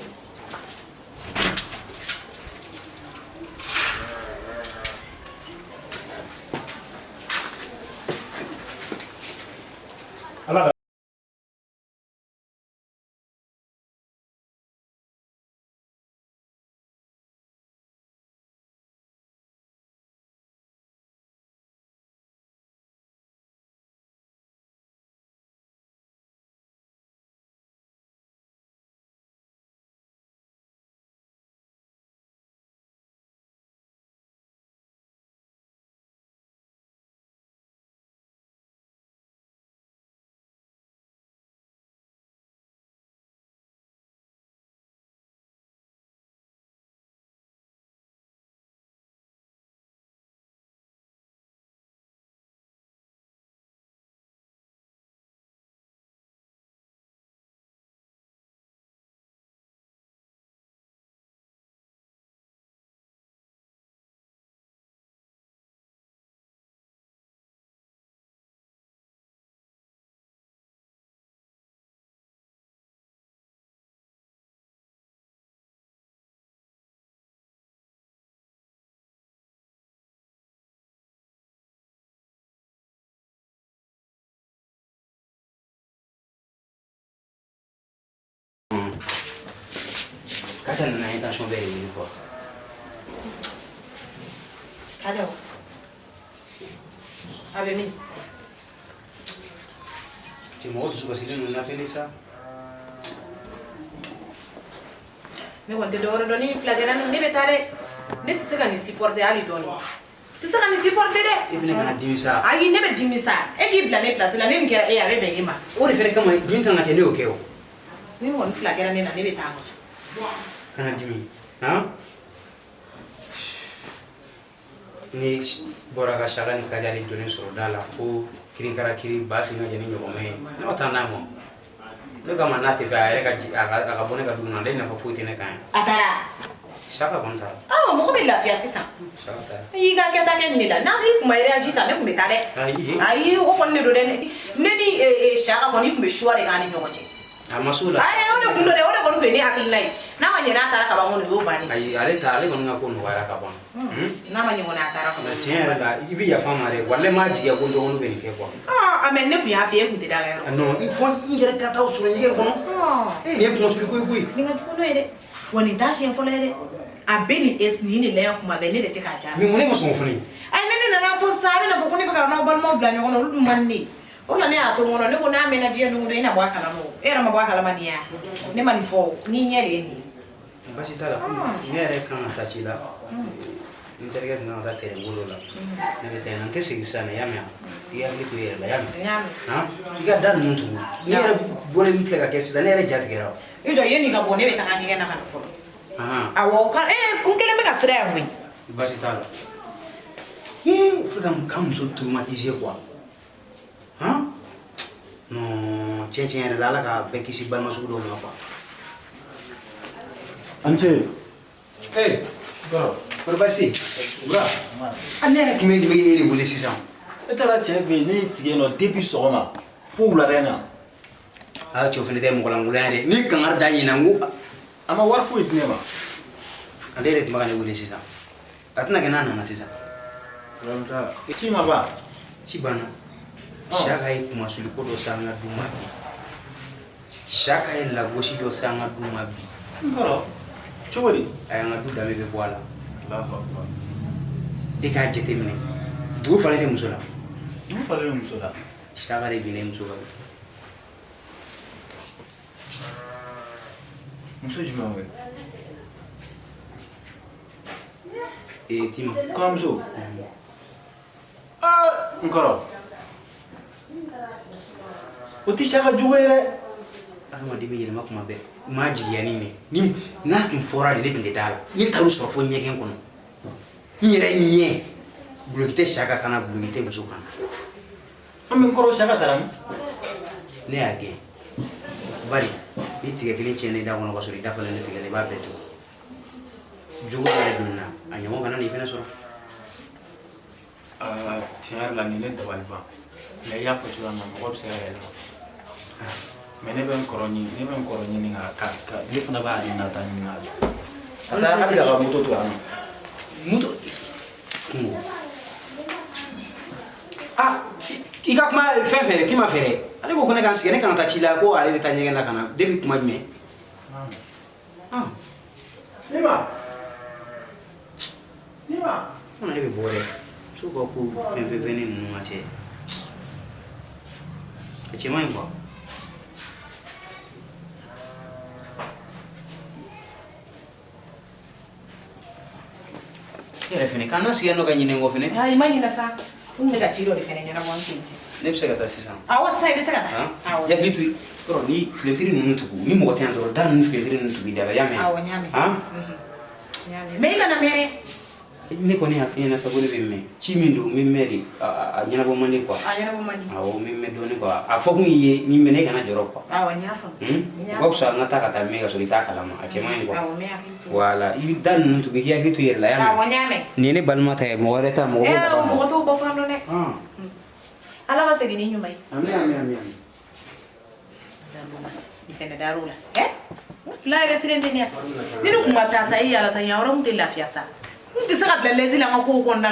Ala ka Kaja nana intention bɛɛ de ɲini quoi. Kaja wa? A bɛ min? Cɛ, mɔgɔ dusu kasilen don na fɛnɛ sa. Ne kɔni tɛ dɔwɛrɛ dɔn, ni fila kɛra ne bɛ taa dɛ. Ne tɛ se ka nin supporter hali dɔɔni. Tɛ se ka nin supporter dɛ. E fɛnɛ kana dimi sa. Ayi, ne bɛ dimi sa. E k'i bila ne place la, ne nin kɛra e ye, a bɛ bɛn e ma. O de fɛnɛ kama min kan ka kɛ, ne y'o kɛ o. Ni kɔni fila kɛra ne na, ne bɛ taa n ka so. Kana dimi. Han? Ni bɔra ka Saka ni Kaja de donnen sɔrɔ da la ko kirikara kiri ba sen ka jɛ ni ɲɔgɔmɛ ye. Ne ma taa n'a ma. Ne kama n'a tɛ fɛ a yɛrɛ ka ji a ka bɔ ne ka du kɔnɔ, ale nafa foyi tɛ ne kan yan. A taara. Saka kɔni taara. Awɔ, mɔgɔ bɛ lafiya sisan. Saka taara. I y'i ka kɛta kɛ nin de la. N'a i kun ma réagi tan, ne kun bɛ taa dɛ. Ayi. Ayi, o kɔni de don dɛ. Ne ni Saka kɔni, i kun bɛ choix de k'an ni ɲɔgɔn cɛ. A ma s'o la. Ayi, o de kun don dɛ, o de kɔni kun ye ne hakilina ye. N'a ma ɲɛ n'a taara ka ban kɔni, o y'o bannen. Ayi, ale ta, ale kɔni ka ko nɔgɔyara ka ban. N'a ma ɲɛ kɔni, a taara ka ban. Tiɲɛ yɛrɛ la, i bɛ yafa n ma dɛ. Walayi, m'a jigiya ko n dɔgɔninw bɛ nin kɛ quoi. Ah, mais ne kun y'a f'i ye, e kun tɛ da la yɔrɔ. Non, fo n yɛrɛ ka taa sɔrɔ ɲɛgɛn kɔnɔ. E, nin ye kumasuli ko ye koyi. Nin ka jugu n'o ye dɛ. Wa nin t'a siɲɛ fɔlɔ ye dɛ. A bɛ nin de la yan kuma bɛɛ, ne de tɛ k'a jaabi. Mais mun ne ma sɔn o fana ye? Ayi, ne nana fɔ sisan, a bɛna fɔ ko ne bɛ ka n'aw balimaw bila ɲɔgɔn na, olu dun man di ne ye. O la ne y'a to n kɔnɔ, ne ko n'a mɛnna diɲɛ don o don, e na bɔ a kalama o. E yɛrɛ ma bɔ a kalama nin ye wa? Ne ma nin fɔ o, n'i ɲɛ de ye nin ye. Baasi t'a la, ne yɛrɛ kan ka taa ci la. N terikɛ tun kan ka taa terrain ko dɔ la. Ne bɛ taa yen nɔ, n tɛ segin sisan dɛ, i y'a mɛn wa? I hakili to i yɛrɛ la, i y'a mɛn? N y'a mɛn. Han? I ka da ninnu tugu. Ne yɛrɛ bɔlen min filɛ ka kɛ sisan, ne yɛrɛ ja tigɛra o. I jɔ, yanni ka bɔ, ne bɛ taga ɲɛgɛn na ka na fɔlɔ. Ahan. Awɔ, ka n kelen bɛ ka sira yan koyi. Baasi t'a la. Ee, fo ka muso traumatiser quoi. Han? Non, tiɲɛ tiɲɛ yɛrɛ la, Ala ka bɛɛ kisi balima sugu dɔw ma quoi. An ce. Ee, kɔrɔ baasi tɛ yen? Bura, a ne yɛrɛ tun bɛ e de wele sisan. E taara cɛ fɛ yen, ne y'i sigi yen nɔ depuis sɔgɔma fo wulada in na. Aa, cɛw fana tɛ mɔgɔlankolon ye dɛ. Ni kangari da ɲɛna n ko. A ma wari foyi di ne ma. Ale yɛrɛ tun bɛ ka ne wele sisan. A tɛna kɛ n'a nana sisan. Problème t'a la. Ci ma ban? Ci banna. Saka ye kumasuli ko dɔ s'an ka du ma bi. Saka ye lagosi dɔ s'an ka du ma bi. N kɔrɔ, cogo di? A y'an ka du danbe bɛɛ bɔ a la. Allahu akbar. E k'a jateminɛ. Dugu falen tɛ muso la. Dugu falen bɛ muso la. Saka de binna muso kan. Muso jumɛn bɛ? Ee, Tima. Kɔɲɔmuso. Aa, n kɔrɔ. O tɛ Saka jogo ye dɛ. Adamaden bɛ yɛlɛma kuma bɛɛ. N m'a jigiya ni mɛn. Ni n'a tun fɔra de, ne tun tɛ da la. Ne taar'u sɔrɔ fo ɲɛgɛn kɔnɔ. N yɛrɛ ɲɛ. Guloki tɛ Saka kan na, guloki tɛ muso kan na. An bɛ n kɔrɔ, Saka taara min? Ne y'a gɛn. Bari ni tigɛ kelen tiɲɛna i da kɔnɔ ka sɔrɔ i da falen tɛ tigɛ la, i b'a bɛɛ tugu. Jogo yɛrɛ donna a ɲɔgɔn kana n'i fɛnɛ sɔrɔ. Aa, tiɲɛ yɛrɛ la nin ne dabali ban. Mais i y'a fɔ cogoya min na, mɔgɔ bɛ se ka yɛlɛma. Mais ne bɛ n kɔrɔ ɲini, ne bɛ n kɔrɔ ɲini ka ne fana b'a hakilinata ɲini k'a dɔn. A taara hali k'a ka moto to yan nɔ. Moto kungo. Ah, i ka kuma fɛn fɛn Tima fɛ dɛ. Ale ko ko ne ka n sigi, ne kan ka taa ci la, ko ale bɛ taa ɲɛgɛn na ka na depuis kuma jumɛn? Ah. Tima. Tima. Mun na ne bɛ bɔ dɛ? Musow ka ko fɛn fɛn fɛn ninnu ka cɛ. A cɛ man ɲi quoi. E yɛrɛ fɛnɛ k'an sigi yan nɔ ka ɲinɛ n kɔ fɛnɛ. Ayi, ma ɲinɛ sa. N tun bɛ ka ci dɔ de fɛnɛ ɲɛnabɔ n sen fɛ. Ne bɛ se ka taa sisan. Awɔ, sisan i bɛ se ka taa. Awɔ. I hakili to yɔrɔ ni filetiri ninnu tugu, ni mɔgɔ tɛ yan dɔrɔn da ninnu filetiri ninnu tugu i da la, i y'a mɛn? Awɔ, n y'a mɛn. Han? N y'a mɛn. Mais i kana mɛn dɛ. Ne kɔni y'a f'i ɲɛna sa ko ne bɛ mɛn. Ci min don, n bɛ mɛn de. A ɲɛnabɔ man di quoi. A ɲɛnabɔ man di. Awɔ, n bɛ mɛn dɔɔnin quoi. A fɔ kun y'i ye, n'i mɛnna i kana jɔrɔ quoi. Awɔ, n y'a faamu. O ka fisa n ka taa ka taa mɛn ka sɔrɔ i t'a kalama. A cɛ man ɲi quoi. Awɔ, n bɛ hakili to. Voilà, i bɛ da ninnu tugu, i k'i hakili to i yɛrɛ la, i y'a mɛn? Awɔ, n y'a mɛn. Nin ye ne balima ta ye, mɔgɔ wɛrɛ ta, mɔgɔ b'o Ee, o mɔgɔ t'o bɔ fan dɔn dɛ. Ala ka segin ni ɲuman ye. Ami, ami, ami, ami. Nin fɛnɛ dar'o la. Ɛ? La yɛrɛ siren tɛ ne ya. Ni ne kun ma taa sa, i yala sa, yan yɔrɔ mun tɛ lafiya sa. N tɛ se ka bila lɛsi la n ka kow kɔnɔna.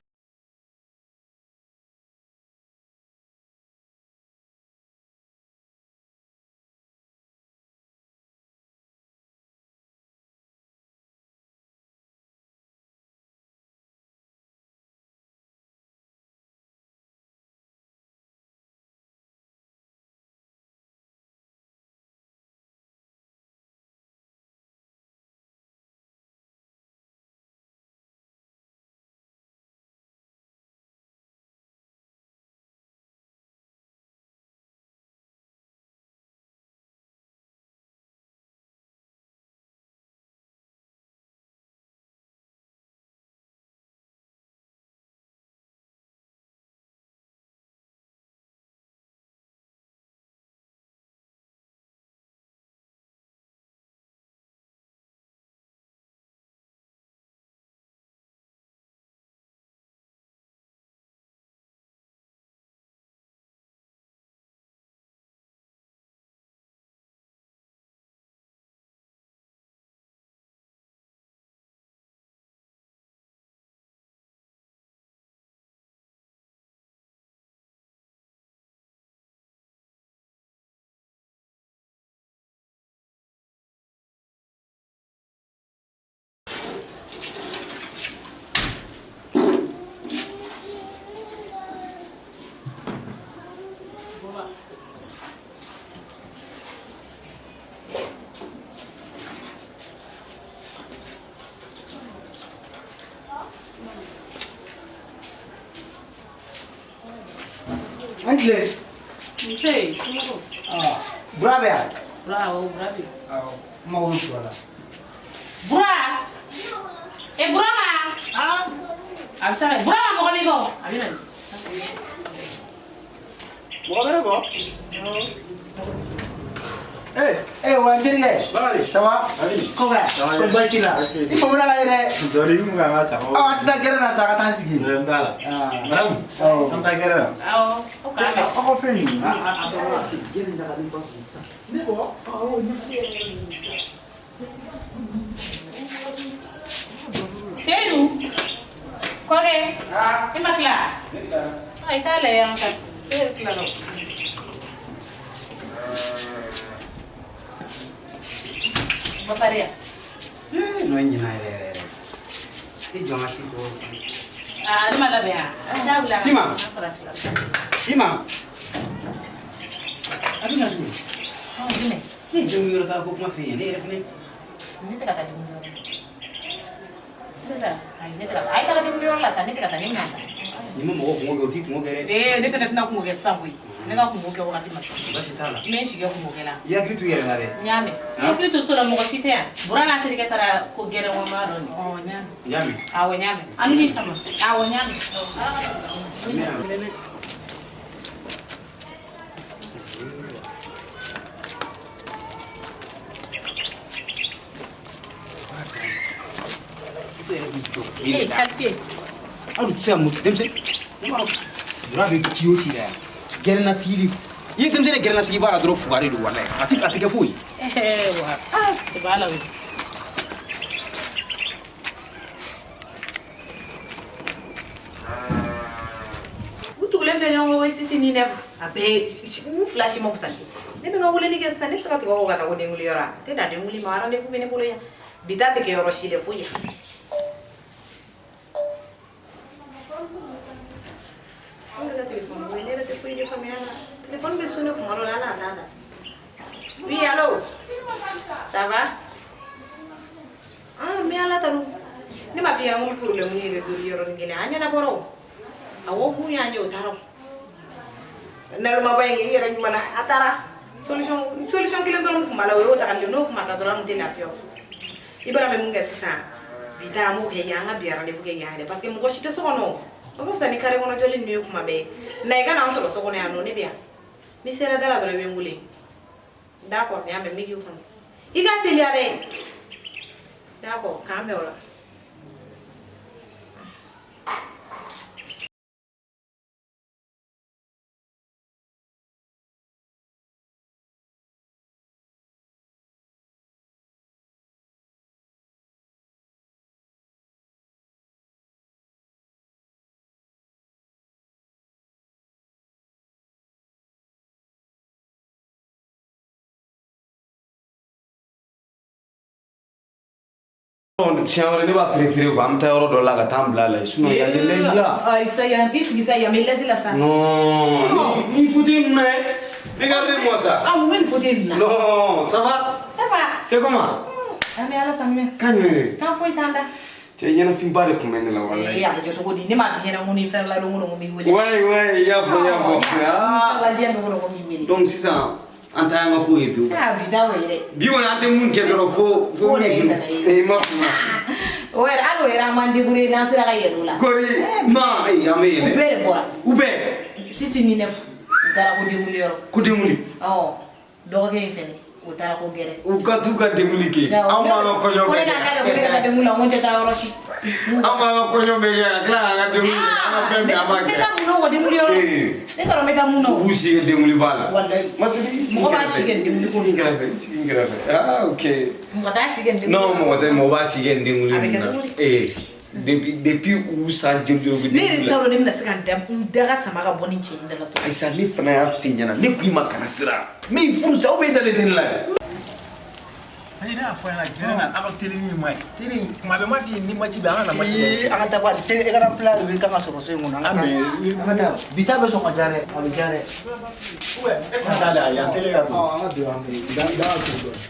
An tile. Nse, somɔgɔw? Bura bɛ yan? Bura, awɔ, Bura bɛ yen. Awɔ, n mago bɛ Bura la. Bura! E Burama! A bɛ se ka Burama mɔgɔ b'i kɔ. A bɛ na. Mɔgɔ bɛ ne kɔ? Eh, wa n terikɛ. Bakari. Ça va? Ko bɛ? Ko baasi t'i la? I famana ka ye dɛ. Dɔɔni i kun ka n ka sagaw. Ɔ, an tɛ taa gɛrɛn na sa, ka taa sigi. Problème t'a la. Madame, an taa gɛrɛn na. Awɔ, o k'a mɛn. Aw ka fɛn nin. A sɔrɔ gɛrɛn ɲagalen ba sɔrɔ sisan. Ne bɔ? Awɔ, ɲɛfɔ. Seydou. Kɔkɛ. E ma tila? A i t'a lajɛ an ka. E yɛrɛ tilala o. Ma pari yan. N'o ɲina yɛrɛ yɛrɛ yɛrɛ. I jɔ n ka si ko. Aa ne ma labɛn yan. Taa wuli an ka. Tima. An sɔrɔ a tila. Tima. A bɛ na tuguni. Ɔ jumɛn? Ne ye dumuni yɔrɔ taa ko kuma f'e ɲɛna ne yɛrɛ fɛnɛ. Ne tɛ ka taa dumuni yɔrɔ la. Ne tɛ ayi ne tɛ ka taa. A ye taga dumuni yɔrɔ la sa ne tɛ ka taa ne bɛna taa. N'i ma mɔgɔ kungo kɛ o t'i kungo kɛ dɛ. Ee ne fana tɛna kungo kɛ sisan koyi. Ne ka kungo kɛ wagati ma se. Baasi t'a la. N bɛ n si kɛ kungo kɛ la. I hakili t'u yɛrɛ la dɛ. N y'a mɛn. I hakili to so la mɔgɔ si tɛ yan. Bura n'a terikɛ taara ko gɛrɛn wa n b'a dɔn nin. Ɔ n y'a mɛn. N y'a mɛn. Awɔ n y'a mɛn. An bɛ n'i sama. Awɔ n y'a mɛn. I yɛrɛ b'i jɔ. Ee qualité. Hali u tɛ se ka moto denmisɛnnin. Ne b'a dɔn Bura bɛ ci o ci la yan. Gɛrɛnna tigi i ye denmisɛnnin gɛrɛnna sigi b'a la dɔrɔn fugari don walayi a tɛ kɛ foyi ye. Ɛɛ wa aa o b'a la o. U tugulen filɛ ɲɔgɔn kɔ sisi ni nɛfu a bɛɛ n fila si ma fisa cɛ. Ne bɛ n ka weleli kɛ sisan ne bɛ se ka tugu aw kɔ ka taa ko denwuli yɔrɔ a tɛ dan denwuli ma rendez-vous bɛ ne bolo yan bi ta tɛ kɛ yɔrɔ si dɛ fo yan. Ne yɛrɛ ka téléphone ko ne yɛrɛ tɛ foyi de faamuya a la téléphone bɛ sonné kuma dɔ la hali a t'a ta. Oui, allo. Ça va? Ah, n bɛ Ala tanu. Ne m'a f'i ɲɛna ko n bɛ problème in résoudre yɔrɔnin kelen a ɲɛnabɔra o. Awɔ mun y'an ye o taara o. Nalomaba in i yɛrɛ ɲuman na a taara solution kelen dɔrɔn tun b'a la o y'o tagali n'o tun ma taa dɔrɔn an tun tɛ lafiya o. I b'a dɔn an bɛ mun kɛ sisan bi ta an b'o kɛ yan an ka bi rendez-vous kɛ yan yɛrɛ parce que mɔgɔ si tɛ so kɔnɔ o. O ka fisa ni carré kɔnɔ jɔli ninnu ye kuma bɛɛ na i ka na an sɔrɔ so kɔnɔ yan nɔ ne bɛ yan n'i sera da la dɔrɔn i bɛ n wele. D'accord n y'a mɛn n bɛ k'i kɔnɔ i k'a teliya dɛ. D'accord k'an bɛn o la. Siɲɛ wɛrɛ ne b'a préféré quoi an bɛ taa yɔrɔ dɔ la ka taa an bila la sinon yan tɛ lɛsi la. Ayi sa yan b'i sigi sa yan bɛ lɛsi la sa. Non, ni fauteuil ninnu ye. Regardez-moi ça. Ah mun bɛ nin fauteuil ninnu na? Non, ça va? Ça va. C'est comment? An bɛ Ala tanu mɛ. Kan jumɛn de? Kan foyi t'an da. Cɛ ɲɛnafinba de tun bɛ ne la walayi. Ee a bɛ kɛ cogo di ne m'a f'i ɲɛna ko ni fɛn la don o don ko n b'i wele. Ouais ouais, i y'a fɔ i y'a fɔ. Ah. Fɛn lajɛ don o don ko n b'i wele. Donc sisan an ta y'an ka ko ye bi. Ah bi ta o ye dɛ. Bi kɔni an tɛ mun kɛ dɔrɔn fo Fo de ye nana ye. Eh, i m'a faamu. O yɛrɛ hali o yɛrɛ an b'an débrouiller n'an sera ka yɛlɛ o la. Kori non eh, an bɛ yɛlɛ. U bɛɛ de bɔra. U bɛɛ. Sisi ni nɛfu u taara ko denwuli yɔrɔ. Ko denwuli. Awɔ dɔgɔkɛ in fɛnɛ o taara ko gɛrɛ. U ka t'u ka denwuli kɛ. Anw b'an ka kɔɲɔ Ko ne bɛɛ k'a kɛ. da ko ne ka taa denwuli la n ko n tɛ taa yɔrɔ si. Anw b'an ka kɔɲɔ bɛɛ kɛ ka tila k'an ka denwuli kɛ. An ka fɛn bɛɛ an b'a N bɛ kɛ. taa mun na o ka denwuli yɔrɔ? Ee. Ne t'a dɔn n bɛ taa mun na o. U b'u si kɛ denwuli b'a la. Walayi. Masidi i sigi Mɔgɔ b'a kɛrɛfɛ. si kɛ nin denwuli I sigi kɛrɛfɛ i sigi kɛrɛfɛ. Ah ok. Mɔgɔ t'a si kɛ nin denwuli. Non mɔgɔ tɛ mɔgɔ b'a si kɛ nin denwuli A bɛ kɛ ninnu na. cogo di? Ee depuis u san joli joli bɛ Ne yɛrɛ denwuli t'a la. dɔn ne bɛna se ka n daga sama ka bɔ nin cɛ in da la tuguni. Ayisa ne fana y'a f'i ɲɛna ne ko i ma kana siran. Ne y'i furu sa ou bien i dalen tɛ ne la de. Ayi ne y'a fɔ a ɲɛna gɛrɛn na aw ka télé min ma ɲi. Télé in kuma bɛɛ n b'a f'i ye ni match bɛ an ka na match Ee, an ka taa ba télé écran plat de bɛ kan ka sɔrɔ so in kɔnɔ. An ka taa. An ka taa. Bi ta bɛ sɔn ka diya dɛ. A bɛ diya dɛ. Ou bien est ce que an t'ale a yan télé ka bon. Ɔ, an ka don an fɛ yen. Da da ka surun dɔɔnin.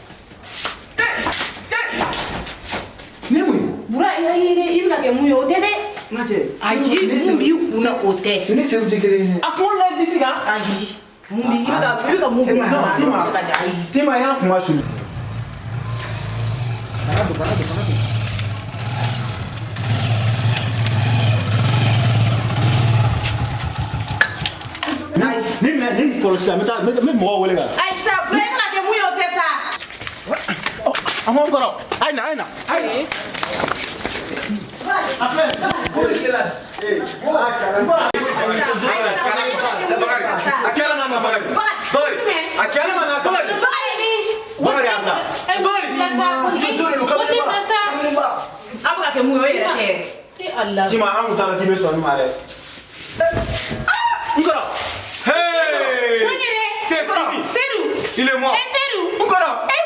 Ni mun ye? Bura i ye i bɛna kɛ mun ye o tɛ dɛ. N ka cɛ. Ayi mun b'i kun na o tɛ. Ni sew tɛ kelen ye. A kunkolo lajɛ disi kan. Ayi. Mun bi i bɛ ka mun kɛ? Tima, Tima y'a kuma sulu. Kana don, kana don, kana don. Ni minɛ ni kɔlɔsi la, n bɛ taa n bɛ mɔgɔw wele ka na. Ayi sa, Bura, e bɛ ka kɛ mun ye, o tɛ sa. A ma n kɔrɔ, a ye na, a ye na, a ye na. A filɛ, A kɛra n'a ma Bakari. Bakari. A kɛra ma n'a Bakari. Bakari a bila. Bakari. A bɛ ka kɛ mun ye, o yɛrɛ tɛ. Tima, an kun t'a dɔn k'i bɛ sɔn nin ma dɛ. N kɔrɔ. Hey! C'est fini. Seydou. Il est mort. Eh Seydou. N kɔrɔ. Eh